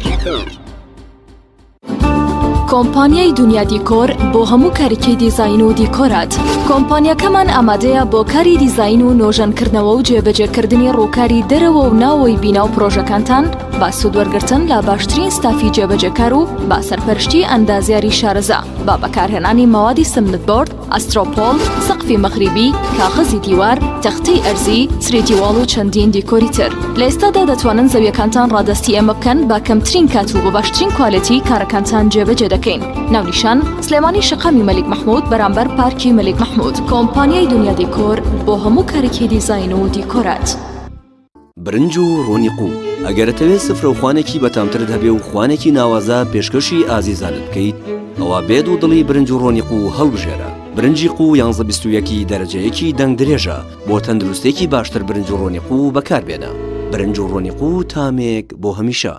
کۆمپانیای دونیا دیکۆر بۆ هەموو کارێکی دیزاین و دیکۆرات. کۆمپانیاکەمان ئامادەیە بۆ کاری دیزاین و نۆژەنکردنەوە و جێبەجێکردنی ڕووکاری دەرەوە و ناوەوەی بینا و پرۆژەکانتان بە سوودوەرگرتن لە باشترین ستافی جێبەجێکار و بە سەرپەرشتی ئەندازیاری شارەزا بە بەکارهێنانی مەوادی سمنت بۆرد، ئەسترۆپۆڵ، سەقفی مەغریبی، کاغەزی دیوار، تەختەی ئەرزی، سرێتی واڵ و چەندین دیکۆری تر. لە ئێستادا دەتوانن زەویەکانتان ڕادەستی ئێمە بکەن بە کەمترین کات و بە باشترین کوالێتی کارەکانتان جێبەجێ دەکەین. ناونیشان، سلێمانی شەقامی مەلیک مەحمود بەرامبەر پارکی مەلیک مەحمود. کۆمپانیای دونیا دیکۆر بۆ هەموو کارێکی دیزاین و دیکۆرات. برنج و ڕۆنی قوو ئەگەر ئەتەوێ سفرە و خوانێکی بەتامترت هەبێ و خوانێکی ناوازە پێشکەشی ئازیزانت بکەیت ئەوا بێ دوودڵی برنج و ڕۆنی قوو هەڵبژێرە برنجی قوو یانزە 21 دەرەجەیەکی دەنگ درێژە بۆ تەندروستێکی باشتر برنج و ڕۆنی قوو بەکاربێنە. برنج و ڕۆنی قوو تامێک بۆ هەمیشە.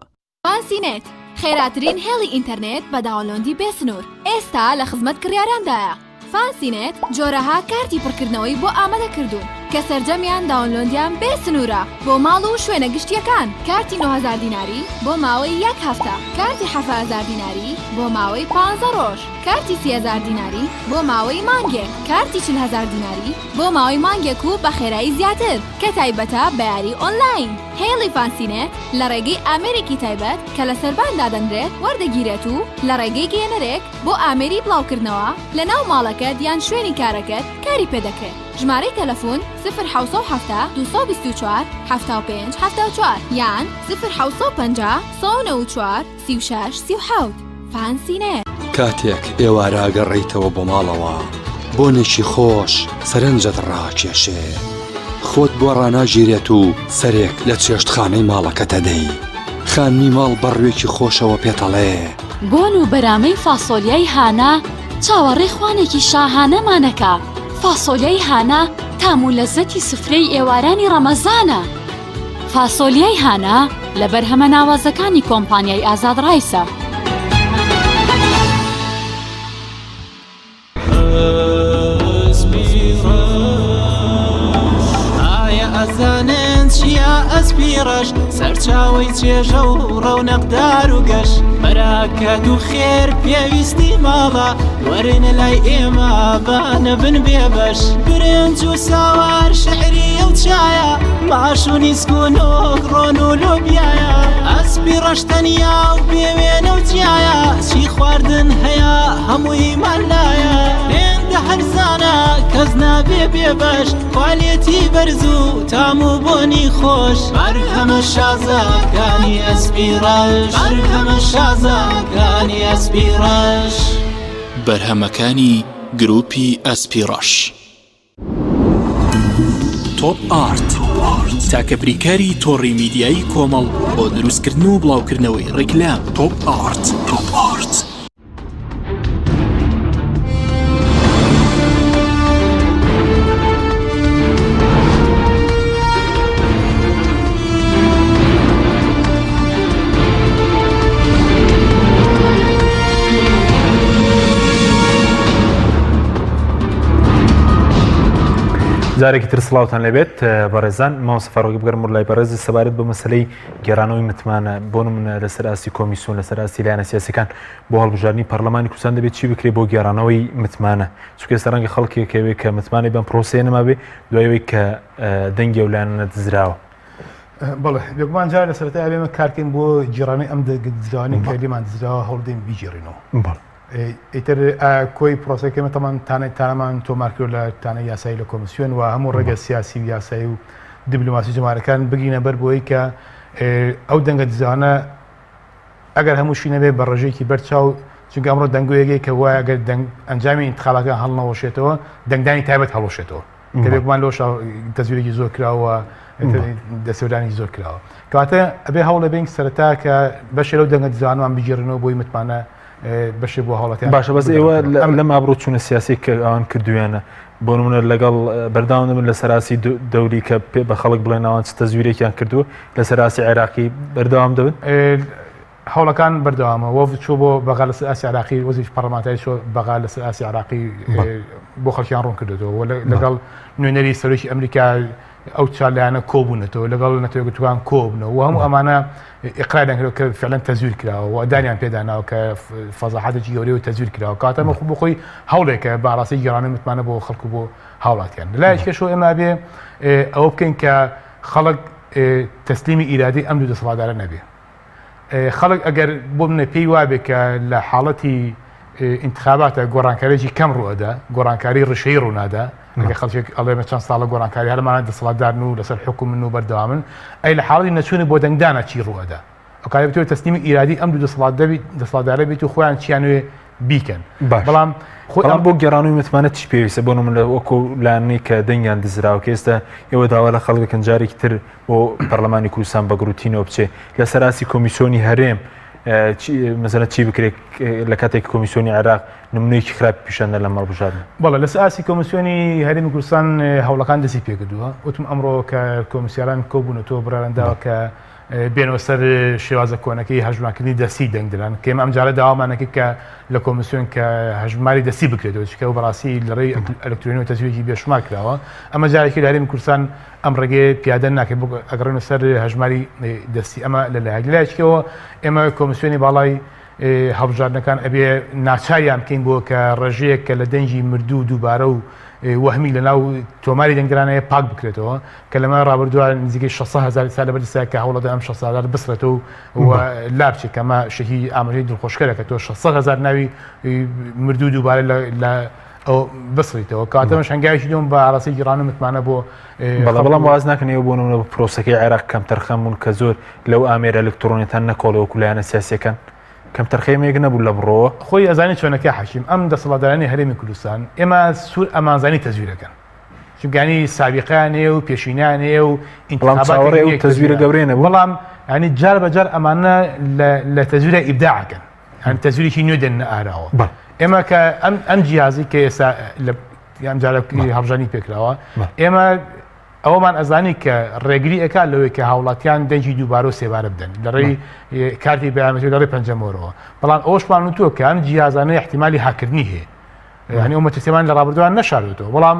فانسی نێت، خێراترین هێڵی ئینتەرنێت بە download ی بێ سنوور، ئێستا لە خزمەت کڕیاراندایە. فانسی نێت جۆرەها کارتی پڕکردنەوەی بۆ ئامادە کردوون کە سەرجەمیان download یان بێ سنوورە بۆ ماڵ و شوێنە گشتییەکان، کارتی 9000 دیناری بۆ ماوەی یەک هەفتە، کارتی 7000 دیناری بۆ ماوەی پانزە ڕۆژ، کارتی 30000 دیناری بۆ ماوەی مانگێک، کارتی 40000 دیناری بۆ ماوەی مانگێک و بە خێرایی زیاتر کە تایبەتە بە یاری ئۆنلاین. هێڵی فانسینێت لە ڕێگەی ئامێرێکی تایبەت کە لە سەربان دادەنرێت وەردەگیرێت و لە ڕێگەی گەیەنەرێک بۆ ئامێری بڵاوکردنەوە لە ناو ماڵەکەت یان شوێنی کارەکەت کاری پێدەکرێت. ژمارەی تەلەفون، سفر 770 224 75 74 یان سفر 750 194 36 37. فانسینێت. کاتێک ئێوارە ئەگەڕێیتەوە بۆ ماڵەوە بۆنێکی خۆش سەرنجت ڕاکێشێ خۆت بۆ ڕاناگیرێت و سەرێک لە چێشتخانەی ماڵەکەت ئەدەی خانمی ماڵ بە ڕوێکی خۆشەوە پێتەڵێ. بۆن و بەرامەی فاسۆلیای هانا چاوەڕێ خوانێکی شاهانەمانەکا فاسۆلیای هانا تام و لەزەتی سفرەی ئێوارانی ڕەمەزانە. فاسۆلیای هانا لە بەرهەمە ناوازەکانی کۆمپانیای ئازاد ڕایسە. ئایا ئەزانن چییە ئەسپی ڕەش سەرچاوەی چێژە و ڕەونەقدار و گەش بەراکەت و خێر پێویستی ماڵە وەرن لای ئێمە با نەبن بێبەش برنج و ساوار شعریە و چایە ماش و نیسک و نۆک ڕۆن و لۆبیایە ئەسپی ڕەش تەنیا و بێوێنە و جیایە چی خواردن هەیە هەموویمان لایە هێندە هەرزانە کەس نابێ بێبەش کوالێتی بەرز و تام و بۆنی خۆش بەرهەمە شازەکانی ئەسپی ڕەش بەرهەمە شازەکانی ئەسپی ڕەش. بەرهەمەکانی گروپی ئەسپی ڕەش. تۆپ ئارت، تاکە بریکاری تۆڕی میدیایی کۆمەڵ بۆ دروستکردن و بڵاوکردنەوەی ڕیکلام. تۆپ ئارت. تۆپ ئارت. جارێکی تر سڵاوتان لێبێت بەڕێزان مامۆستا فاروقی بگەرم لای بەڕێزی سەبارەت بە مەسلەی گێڕانەوەی متمانە بۆ نمونە لەسەر ئاستی کۆمیسیۆن لەسەر ئاستی لایەنە سیاسەکان بۆ هەڵبژاردنی پەرلەمانی کوردستان دەبێت چی بکرێت بۆ گێڕانەوەی متمانە چونکە ئێستا ڕەنگە خەڵکێک هەبێ کە متمانەی بەم پرۆسەیە نەمابێ دوای ئەوەی کە دەنگی ئەو لایەنە دزراوە. بەڵێ بێگومان جار لە سەرەتای ئەبێمە کارکەین بۆ گێڕانەوەی ئەم دزراوانەی کە لێمان دزراوە هەوڵدەین بیگێڕینەوە. ئیتر کۆی پرۆسەکە ئێمە تەمان تانەی تانەمان تۆمار کردوە لە تانەی یاسایی لە کۆمیسیۆن و هەموو ڕێگە سیاسی و یاسایی و دیبلۆماسی جەمارەکان بگرینە بەر بۆی کە ئەو دەنگە دزانە ئەگەر هەمووشی نەبێ بە ڕێژەیەکی بەرچاو چونکە ئەمڕۆ دەنگۆیەکەی کە وایە ئەگەر دەنگ ئەنجامی ئینتخاباتەکان هەڵنەوەشێتەوە دەنگدانی تایبەت هەڵوەشێتەوە کە بێگومان لەوەشا تەزویرێکی زۆر کراوە دەستێوەردانێکی زۆر کراوە کەواتە ئەبێ هەوڵێ بین سەرەتا کە بەشێ لەو دەنگە دزانمان بگێڕنەوە بۆی متمانە بەشێ بۆ هاوڵاتیان باشە بەس ئێوە لەم ئابڕوو چوونە سیاسی کە ئەوان کردویانە بۆ نمونە لەگەڵ بەرداوام دەبن لە سەراسی دەولی کە پێ بە خەڵک بڵێن ئەوان چ تەزویرێکیان کردووە لە سەراسی عێراقی بەردەوام دەبن؟ هەوڵەکان بەردەوامە وەفد چوو بۆ بەغا لەسەر ئاستی عێراقی وەزیری پەرلەمانتاری چووە بەغا لەسەر ئاستی عێراقی بۆ خەڵکیان ڕوون کردێتەوە و لەگەڵ نوێنەری سەرۆکی ئەمریکا ئەو چوار لایەنە کۆبوونەتەوە لەگەڵ نەتەوە یەکگرتووەکان کۆبنەوە و هەموو ئەمانە ئیقراریان کردووە کە فعلا تەزویر کراوە و دانیان پێداناوە کە فەزاحەتێکی گەورەیە و تەزویر کراوە کەواتە ئەمە بۆ خۆی هەوڵێکە بە ئاراستەی گێڕانەوەی متمانە بۆ خەڵک و بۆ هاوڵاتیان لەلایەکی کەشەوە ئێمە ئەبێ ئەوە بکەین کە خەڵک تەسلیمی ئیرادەی ئەم دوو دەسەڵاتدارە نەبێ خەڵک ئەگەر بۆ منە پێی وابێ کە لە حاڵەتی ئینتخاباتە گۆڕانکاریی کەم ڕوئەدا گۆڕانکاری ڕیشەیی ڕوونادا ئەگەر خەڵکێک ئەڵێ مە چەند ساڵە گۆڕانکاری هەرمانە دەسەڵاتدارن و لەسەر حکومن و بەردەوامن ئەی لە حاڵی نەچوونی بۆ دەنگدانە چی ڕوئەدا ئەو کاتە بتەوێت تەسلیمی ئیرادی ئەم دوو دەسەڵاتدەبیت دەسەڵاتدارە بیت و خۆیان چیانوێ بیکەن بەڵام خۆ ئەم بۆ گێڕانەوەی متمانە چی پێویستە بۆ من لە وەکو لایەنەی کە دەنگیان دزراوە کە ئێستا ئێوە داوا لە خەڵک دەکەن جارێکی تر بۆ پەرلەمانی کوردستان بە گروتینەوە بچێ لە سەراسی کۆمیسیۆنی هەرێم. مەسەلەن چی بکرێت لە کاتێک کۆمیسیۆنی عێراق نمونەیەکی خراپی پیشاندا لەم هەڵبژاردنە؟ بەڵێ لەسەر ئاستی کۆمیسیۆنی هەرێمی کوردستان هەوڵەکان دەستی پێکردووە وتم ئەمڕۆ کە کۆمیسیاران کۆبوونەتەوە بڕیاران داوە کە بێنەوە سەر شێوازە کۆنەکەی هەژمارکردنی دەستی دەنگدران کە ئێمە ئەمجارە داوامانەکرد کە لە کۆمیسیۆن کە هەژماری دەستی بکرێتەوە چونکە ئەو بەڕاستی لە ڕێی ئەلکترۆنی و تەزویرێکی بێشومار کراوە ئەمە جارێکی لە هەرێمی کوردستان ئەم ڕێگەیە پیادە ناکرێت بۆ ئەگەڕێنەوە سەر هەژماری دەستی ئەمە لە لایەک لە لایەکیەوە ئێمە کۆمیسیۆنی باڵای هەڵبژاردنەکان ئەبێ ناچاریان بکەین بۆ کە ڕێژەیەک کە لە دەنگی مردوو دووبارە و وەهمی لە ناو تۆماری دەنگدرانەیە پاک بکرێتەوە کە لەمە ڕابردووە نزیکەی 600 هەزار ئێستا لەبەر دەستە کە هەوڵەدەن ئەم 600 هەزار بسڕێتەوە و لابچێت کە ئەمە شتێکی ئاماژەی دڵخۆشکەرە کە تۆ 600 هەزار ناوی مردوو دووبارە لە ئەو بسڕیتەوە کاتە مەش هەنگاوێکی دوم بە ئاراستەی گیڕان و متمانە بۆ بەڵام بەڵام واز ناکەن ئێوە بۆ نمونە بە پرۆسەکەی عێراق کەمتەرخەم بوون کە زۆر لەو ئامێرە ئەلکترۆنیەتان نەکۆڵی وەکو لایەنە سیاسیەکان کەمتەرخەمیەک نەبوو لە بڕۆوە. خۆی ئەزانی چۆنە کاک حەکیم ئەم دەسەڵاتدارانی هەرێمی کوردستان ئێمە سوور ئەمانزانی تەزویرەکەن چونکە ینی سابیقەیان هەیە و پێشینەیان هەیە و بەڵام چاوەڕێ ئەو تەزویرە گەورەیە نەبوو بەڵام ینی جار بە جار ئەمانە لە تەزویرە ئیبداعەکەن یانی تەزویرێکی نوێ دێننە ئاراوە ئێمە کە ئەم ئەم جیازی کە ئێستا لە ئەم جارە هەڵبژاردنی پێکراوە ئێمە ئەوەمان ئەزانی کە ڕێگری ئەکات لەوەی کە هاوڵاتیان دەنگی دووبارە و سێبارە بدەن لە ڕێی کارتی بایۆمەتری لە ڕێی پەنجەمۆرەوە بەڵام ئەوەشمان وتووە کە ئەم جیازانە احتیمالی هاکردنی هەیە یعنی ئەو مەترسیمان لە ڕابردووان نەشاردوێتەوە بەڵام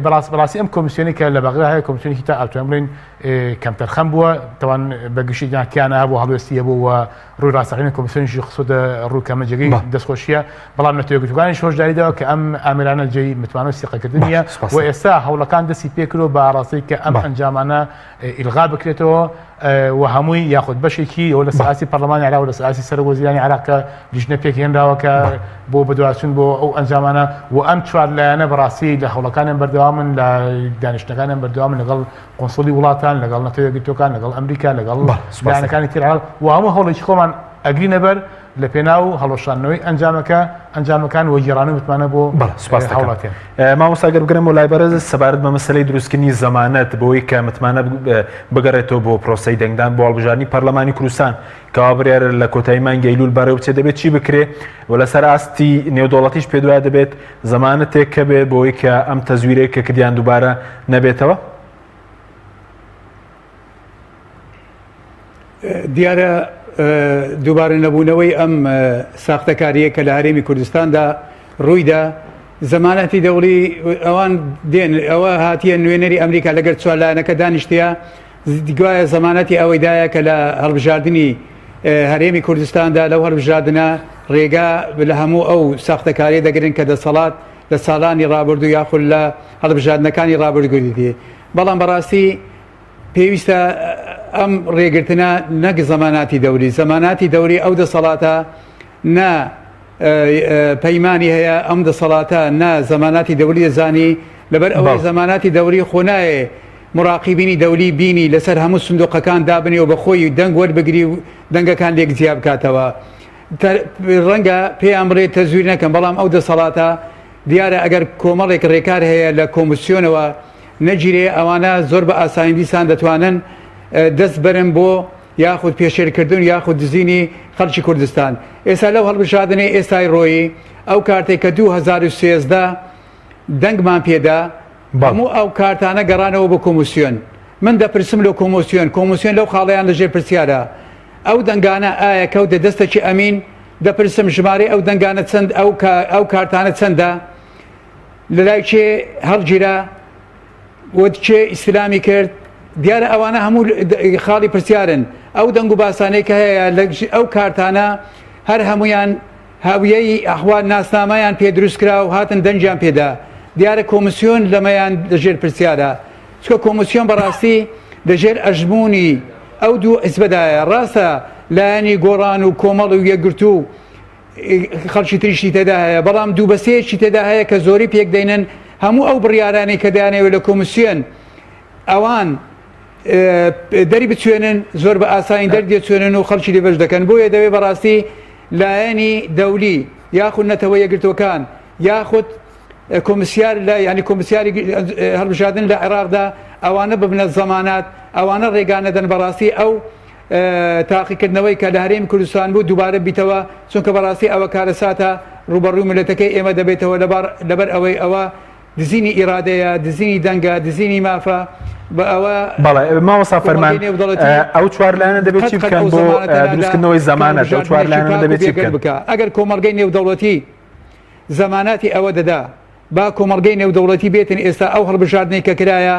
بەڕاست بەڕاستی ئەم کۆمیسیۆنی کە لە بەغدا هەیە کۆمیسیۆنێکی تا ئەتوانین بڵێین کەمتەرخەم بووە تەوان بە گشتی تیانە هەبوو هەڵوێستی هەبوو و ڕووی ڕاستەقینە کۆمیسیۆنیشی خستۆتە ڕوو کە ئەمە جێگەی دەستخۆشیە بەڵام نەتەوە یەکگرتووەکانیش هۆشداری داوە کە ئەم ئامێرانە جێی متمانە و سیقەکردن نییە و ئێستا هەوڵەکان دەستی پێکردووە بە ئاڕاستەی کە ئەم ئەنجامانە ئیلغا بکرێتەوە و هەمووی یاخود بەشێکی ئەوە لە ساسی پەرلەمانی عێراق و لە ساسی سەرۆک وەزیرانی عێراق کە لیژنە پێکهێنراوە کە بۆ بەدواچوون بۆ ئەو ئەنجامانە و ئەم چوار لایەنە بەڕاستی لە هەوڵەکانیان بەردەوامن لە دانیشتنەکانیان بەردەوامن لەگەڵ قونسڵی وڵاتان لەگەڵ نەتەوە یەکگرتووەکان لەگەڵ ئەمریکا لەگەڵ لایەنەکانی تر عێراق و هەموو هەوڵێکی خۆمان ئەگرینە بەر لە پێناو هەڵوەشاندنەوەی ئەنجامەکە ئەنجامەکان و گێڕانەوەی متمانە بۆ بەڵێ سوپاس دەکەم. هاوڵاتیان. مامۆستا گەر بگەرێمەوە لای بەڕێزت سەبارەت بە مەسەلەی دروستکردنی زەمانەت بۆی کە متمانە بگەڕێتەوە بۆ پرۆسەی دەنگدان بۆ هەڵبژاردنی پەرلەمانی کوردستان کەوا بڕیارە لە کۆتایی مانگی ئەیلول بەڕێوە بچێت دەبێت چی بکرێ و لەسەر ئاستی نێودەوڵەتیش پێت وایە دەبێت زەمانەتێک هەبێت بۆی کە ئەم تەزویرەی کە کردیان دووبارە نەبێتەوە؟ دیارە دووبارە نەبوونەوەی ئەم ساختەکارییە کە لە هەرێمی کوردستاندا ڕوویدا زەمانەتی دەوڵی ئەوان دێن ئەوە هاتیە نوێنەری ئەمریکا لەگەر چوار لایەنەکە دانیشتە گوایە زەمانەتی ئەوەی دایە کە لە هەڵبژاردنی هەرێمی کوردستاندا لەو هەڵبژاردنە ڕێگا لە هەموو ئەو ساختەکاریە دەگرن کە دەسەڵات لە ساڵانی ڕابردوو یاخود لە هەڵبژاردنەکانی ڕابردوو کردیتی بەڵام بەڕاستی پێویستە ئەم ڕێگرتنە نەک زەماناتی دەوری زەماناتی دەوری ئەو دەسەڵاتە نە پەیمانی هەیە ئەم دەسەڵاتە نە زەماناتی دەوری دەزانی لەبەر ئەوەی زەماناتی دەوری خۆ نایێ مراقیبینی دەولی بینی لەسەر هەموو سندوقەکان دابنێ و بەخۆی دەنگ وەربگری و دەنگەکان لێک جیا بکاتەوە ڕەنگە پێیان بڵێ تەزویر نەکەم بەڵام ئەو دەسەڵاتە دیارە ئەگەر کۆمەڵێک ڕێکار هەیە لە کۆمسیۆنەوە نەگیرێ ئەوانە زۆر بە ئاسانی دیسان دەتوانن دەست بەرن بۆ یاخود پێشێلکردن یاخود دزینی خەڵکی کوردستان ئێستا لەو هەڵبژاردنەی ئێستای ڕۆیی ئەو کارتێک کە 2013 دەنگمان پێدا هەموو ئەو کارتانە گەڕانەوە بۆ کۆمسیۆن من دەپرسم لە کۆمسیۆن کۆمسیۆن لەو خاڵیان لەژێر پرسیارە ئەو دەنگانە ئایا کەوتە دەستەکی ئەمین دەپرسم ژمارەی ئەو دەنگانە چەند ئەو ئەو کارتانە چەندە لەلای کێ هەڵگیرا و کێ ئیسلامی کرد دیارە ئەوانە هەموو خاڵی پرسیارن ئەو دەنگ و باسانەی کە هەیە لە ئەو کارتانە هەر هەمویان هاویەی ئەحوال ناسنامەیان پێ دروست کرا و هاتن دەنگیان پێدا دیارە کۆمسیۆن لەمەیان لەژێر پرسیارە چکە کۆمسیۆن بەڕاستی لەژێر ئەژمونی ئەو دوو حزبەدایە ڕاستە لایەنی گۆڕان و کۆمەڵ و یەکگرتوو خەڵکی تریشی تێدا هەیە بەڵام دوو بەسەیەکی تێدا هەیە کە زۆری پێک دەینن هەموو ئەو بڕیارانەی کە دەیانەوێت لە کۆمسیۆن ئەوان دەری بچوێنن زۆر بە ئاسانی دەردێچوێنن و خەڵکی لێ بەش دەکەن بۆیە دەوێ بەڕاستی لایەنی دەولی یاخود نەتەوە یەکگرتووەکان یاخود کۆمسیار لە ینی کۆمسیاری هەڵبژاردن لە عێراقدا ئەوانە ببنە زەمانات ئەوانە ڕێگا نەدەن بەڕاستی ئەو. تاقیکردنەوەی کە لە هەرێمی کوردستان بوو دووبارە بیتەوە، چونکە بەڕاستی ئەوە کارەساتە ڕووبەڕووی میللەتەکەی ئێمە دەبێتەوە لەبەر ئەوەی ئەوە دزینی ئیرادەیە، دزینی دەنگە، دزینی مافە، بە ئەوە بەڵێ مامۆستا فەرمان کۆمەڵگەی نێودەوڵەتی ئەو چوار لایەنە دەبێت قەت چی قەت بکەن ئەو بۆ زەمانەتە نادا دروستکردنەوەی کە زەمانەت ئەو چوار هەڵبژاردنێکی لایەنە پاک و دەبێت چی بێگەرد بکەن؟ بکا. ئەگەر کۆمەڵگەی نێودەوڵەتی زەماناتی ئەوە دەدا با کۆمەڵگەی نێودەوڵەتی بێتن ئێستا ئەو هەڵبژاردنەی کە کرایە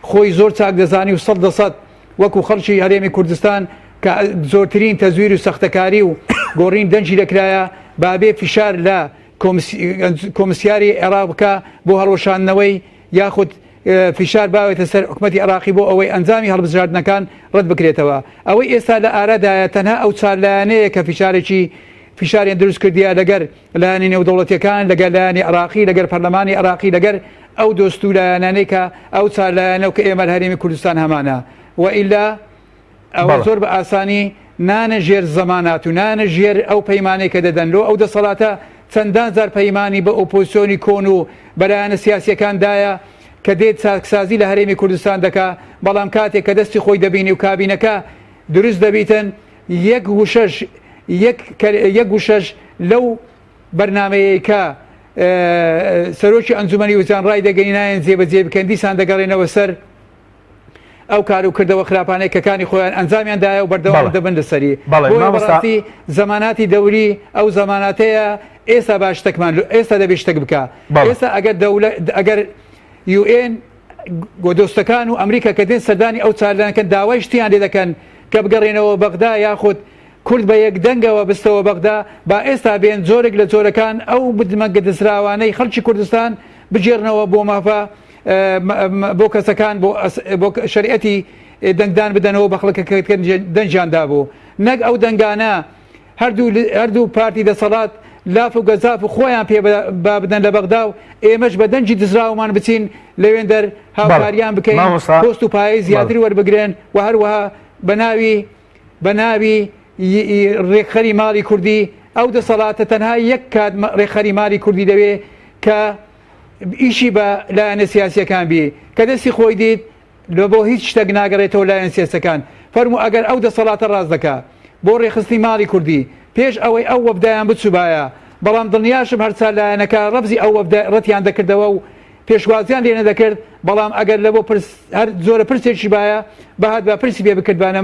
خۆی زۆر چاک دەزانی و 100% وەکو خەڵکی هەرێمی کوردستان کە زۆرترین تەزویر و سەختەکاری و گۆڕین دەنگی دەکرایە با بێ فشار لە کۆمسیاری عێراق بکا بۆ هەڵوەشاندنەوەی یاخود فشار باوێتە سەر حکومەتی عێراقی بۆ ئەوەی ئەنجامی هەڵبژاردنەکان ڕەت بکرێتەوە. ئەوەی ئێستا لە ئارادایە تەنها ئەو چار لایەنەیە کە فشارێکی فشاریان دروست کردیە لەگەر لایەنە نێودەوڵەتیەکان، لەگەر لایەنی عێراقی، لەگەر پەرلەمانی عێراقی، لەگەر ئەو دۆست و لایەنانەی کە ئەو چار لایەنە و کە ئێمە لە هەرێمی کوردستان هەمانە و ئیلا ئەوە زۆر بە ئاسانی نانە ژێر زەمانات و نانە ژێر ئەو پەیمانەی کە دەدەن لۆ ئەو دەسەڵاتە چەندان جار پەیمانی بە ئۆپۆزسیۆنی کۆن و بە لایەنە سیاسیەکان دایە کە دێت چاکسازی لە هەرێمی کوردستان دەکا بەڵام کاتێک کە دەستی خۆی دەبینی و کابینەکە دروست دەبیتن یەک وشەش یەک یەک وشەش لەو بەرنامەیەی کە سەرۆکی ئەنجومەنی وزان ڕای دەگەنی نایەن جێبەجێ بکەن دیسان دەگەڕێنەوە سەر ئەو کار و کردەوە خراپانەی کە کانی خۆیان ئەنجامیان دایە و بەردەوام دەبن لەسەری. بۆیە بەڕاستی زەماناتی دەوری ئەو زەماناتەیە ئێستا با شتەکمان ئێستا دەبێ شتەک بکا. ئێستا ئەگەر دەولە ئەگەر یوئێن و دۆستەکان و ئەمریکا کە دێن سەردانی ئەو چالاکەن داوای شتیان لێ دەکەن کە بگەڕێنەوە بەغدا یاخود کورد بە یەک دەنگەوە بستەوە بەغدا با ئێستا بێن جۆرێک لە جۆرەکان ئەو بدمەنگە دزراوانەی خەڵکی کوردستان بگێڕنەوە بۆ مافە بۆ کەسەکان بۆ شەریعەتی دەنگدان بدەنەوە بە خەڵکەکە دەنگیان دابوو نەک ئەو دەنگانە هەردوو پارتی دەسەڵات لاف و گەزاف و خۆیان پێ با بدەن لە بەغدا و ئێمەش بە دەنگی دزراومان بچین لەوێندەر هاوکاریان بکەین پۆست و پایەی زیاتر وەربگرن و هەروەها بە ناوی بە ناوی ڕێکخەری ماڵی کوردی ئەو دەسەڵاتە تەنها یەک کات ڕێکخەری ماڵی کوردی دەوێ کە ئیشی بە لایەنە سیاسیەکان بی کە دەستی خۆی دیت لە بۆ هیچ شتەک ناگەڕێتەوە لایەن سیاسەکان فەرموو ئەگەر ئەو دەسەڵاتە ڕاست دەکا بۆ ڕێکخستنی ماڵی کوردی پێش ئەوەی ئەو وەفدایان بچوبایە بەڵام دڵنیاشم هەرچار لایەنەکە ڕەفزی ئەو وەفدە ڕەتیان دەکردەوە و پێشوازیان لێ نەدەکرد بەڵام ئەگەر لە بۆ پرس هەر جۆرە پرسێکیش بایە بهاتبا پرسی پێ بکردبانە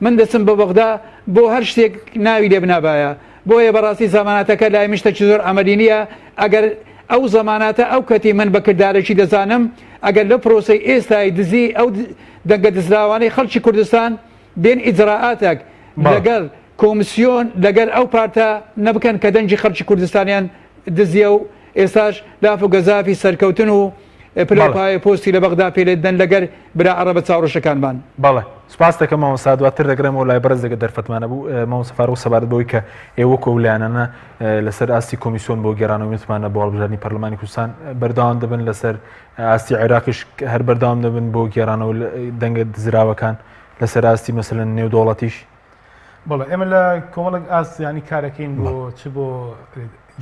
من دەچم بۆ بەغدا بۆ هەر شتێک ناوی لێ بنابایە بۆیە بەڕاستی زەماناتەکە لای من شتەکی زۆر عەمەلی نییە، ئەگەر ئەو زەماناتە ئەو کەتی من بە کردارەکی دەزانم، ئەگەر لەو پرۆسەی ئێستای دزی ئەو دەنگە دزراوانەی خەڵکی کوردستان بێن ئیجرائاتەک لەگەڵ کۆمسیۆن لەگەر ئەو پارتە نەبکەن کە دەنگی خەڵکی کوردستانیان دزیە و ئێستاش لاف و گەزافی سەرکەوتن و پلە و پایە پۆستی لە بەغدا پێ لێدەن لەگەر برا عەڕەبە چاوڕەشەکانمان. بەڵێ سوپاست دەکەم مامۆستا دواتر دەگەڕێمەوە لای بەڕێز دەگەر دەرفەتمان هەبوو مامۆستا فاروق سەبارەت بەوەی کە ئێوە وەکو ئەو لایەنانە لەسەر ئاستی کۆمیسیۆن بۆ گێڕانەوەی متمانە بۆ هەڵبژاردنی پەرلەمانی کوردستان بەردەوام دەبن لەسەر ئاستی عێراقیش هەر بەردەوام دەبن بۆ گێڕانەوە دەنگە دزراوەکان لەسەر ئاستی مەسەلەن نێودەوڵەتیش بەڵێ ئێمە لە کۆمەڵێک ئاست ینی کارەکەین بۆ چ بۆ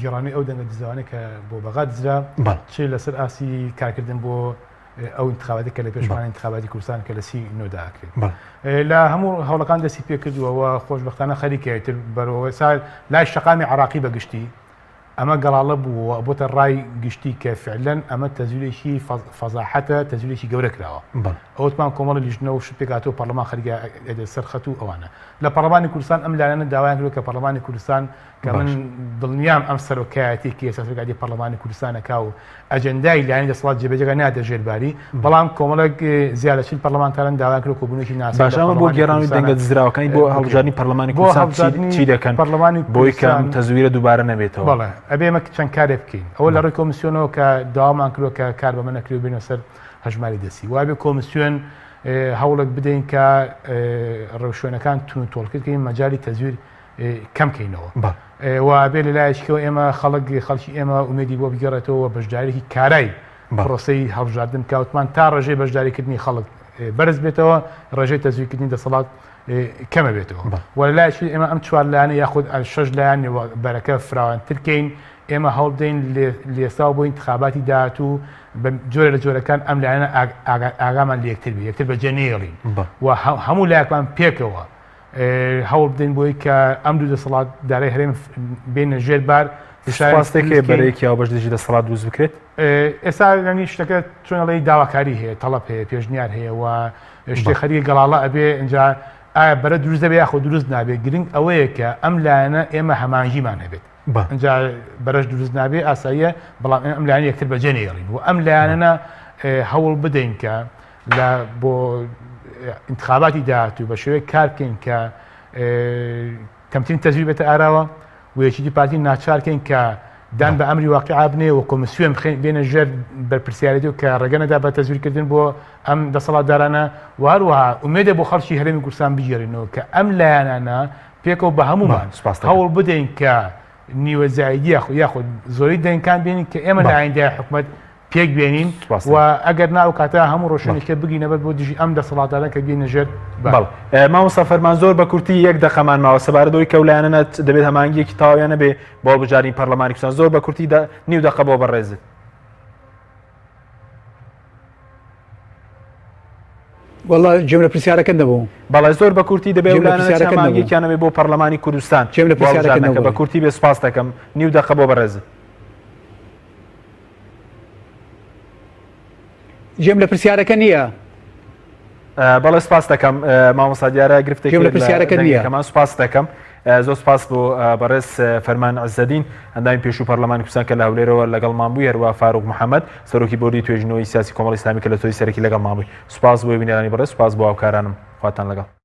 گێڕانەوەی ئەو دەنگە دزراوانەی کە بۆ بەغا دزرا چ لەسەر ئاستی کارکردن بۆ ئەو انتخاباتی کە لە پێشمان انتخاباتی کوردستان کە لە سی نۆدا ئەکرێت لە هەموو هەوڵەکان دەستی پێکردووە و خۆشببختانە خەریکە تر بەرەوە سا لای شەقامی عراقی بەگشتی ئەمە گەڵاڵە بوو و بۆتە ڕای گشتی کە فعلەن ئەمە تەزویرێکی فەزاحەتە تەزویرێکی گەورە کراوە ئەوتمان کۆمەڵی لیژنە و شت پێکهاتووە پەرلەمان خەریکە سەر خەت و ئەوانە لە پەرلەمانی کوردستان ئەم لایەنە داوایان کردووە کە پەرلەمانی کوردستان کە من دڵنیام ئەم سەرۆکایەتیەکی ئێستا سەرۆکایەتی پەرلەمانی کوردستان ئەکا و ئەجەندای لایەنی دەسەڵات جێبەجێکا نادە ژێرباری بەڵام کۆمەڵێک زیاد لە 40 پەرلەمانتارن داوایان کردووە کۆبوونێکی ناسا باشە ئەمە بۆ گێڕانەوەی دەنگە دزراوەکانی بۆ هەڵبژاردنی پەرلەمانی کوردستان چی دەکەن پەرلەمانی بۆی کە ئەم تەزویرە دووبارە نەبێتەوە؟ بەڵێ ئەبێ ئێمە چەند کارێک بکەین ئەوە لە ڕووی کۆمیسیۆنەوە کە داوامان کردووە کە کار بەمە نەکرێ و بێنە سەر هەژماری دەستی وابێ کۆمیسیۆن هەوڵێک بدەین کە ڕێوشوێنەکان تون و تۆڵکرد کەین مەجالی تەزویر کەم کەینەوە و ئەبێ لە لایەکیەوە ئێمە خەڵک خەڵکی ئێمە ئومێدی بۆ بگەڕێتەوە و بەشداریی کارای پرۆسەی هەڵبژاردن بکا وتمان تا ڕێژەی بەشداریکردنی خەڵک بەرز بێتەوە ڕێژەی تەزویرکردنی دەسەڵات کەمە بێتەوە و لە لایەکی ئێمە ئەم چوار لایەنە یاخود شەش لایەن بەرەکە فراوانتر کەین. ئێمە هەوڵ بدەین لێساو بۆ ئینتخاباتی داهاتوو بە جۆرە لە جۆرەکان ئەم لایەنە ئاگامان لە یەکتر بێ یەکتر بەجێ نەیەڵین و هەموو لایەکمان پێکەوە هەوڵ بدەین بۆی کە ئەم دوو دەسەڵات دارای هەرێم بێنە ژێر بار خواستێک هەیە بەرەیەکی هاوبەش دژی دەسەڵات دروست بکرێت؟ ئێستا ینی شتەکە چۆنەڵی داواکاری هەیە تەڵەب هەیە پێشنیار هەیە و شتێ خەریکە گەڵاڵە ئەبێ ئینجا ئایا بەرە دروست دەبێ یاخۆ دروست نابێ گرنگ ئەوەیە کە ئەم لایەنە ئێمە هەمانگیمان هەبێت ئینجا بەرەش دروست نابێ ئاساییە بەڵام ئەم لایەن یەکتر بەجێ نێڵین و ئەم لایەنە هەوڵ بدەین کە لە بۆ انتخاباتی داهاتوو بە شێوەیەک کار بکەین کە کەمترین تەزویر بێتە ئاراوە و یەکێتی پارتی ناچار کەین کە دان بە ئەمری واقیع بنێ و کۆمیسیۆن بخەین بێنە ژێر بەرپرسیارێتی و کە ڕێگە نەدا بە تەزویرکردن بۆ ئەم دەسەڵاتدارانە و هەروەها ئومێدە بۆ خەڵکی هەرێمی کوردستان بگێڕینەوە کە ئەم لایەنانە پێکەوە بە هەموومان هەوڵ بدەین کە نیوە زایدی یاخود یاخود زۆری دەنگکان بێنین کە ئێمە لە ئایندای حکومەت پێک بێنین و ئەگەر نا ئەو کاتە هەموو ڕۆشنێکە بگینە بەر بۆ دژی ئەم دەسەڵاتداران کە بینە ژێر بەڵ مامۆستا فەرمان زۆر بە کورتی یەک دەقەمان ماوە سەبارەت بەوەی کە ئەو لایەنە دەبێت هەماهەنگیەکی تەواویان نەبێ بۆ هەڵبژاردنی پەرلەمانی کوردستان زۆر بە کورتی نیو دەقە بۆ بەڕێزت. وەڵا گوێم لە پرسیارەکەت نەبوو. بەڵێ زۆر بە کورتی دەبێ ئەو لایەنانە چ هەماهەنگیەکیان هەبێ بۆ پەرلەمانی کوردستان گوێم لە بۆ پرسیارەکەت هەڵبژاردنەکە نەبوو. بە کورتی بێ سوپاس دەکەم نیو دەقە بۆ بەڕێزت. گوێم لە پرسیارەکە نییە. بەڵێ سپاس دەکەم مامۆستا دیارە گرفتێک لە پرسیارەکە نییە کەمان سپاس دەکەم زۆر سپاس بۆ بەڕێز فەرمان عزەدین ئەندامی پێشوو پەرلەمانی کوردستان کە لە هەولێرەوە لەگەڵمان بووی هەروە فاروق محەممەد سەرۆکی بۆردی توێژینەوەی سیاسی کۆمەڵی ئیسلامی کە لە تۆی سەرەکی لەگەڵمان بووی سپاس بۆ بینەرانی بەڕێز سپاس بۆ هاوکارانم خواتان لەگەڵ.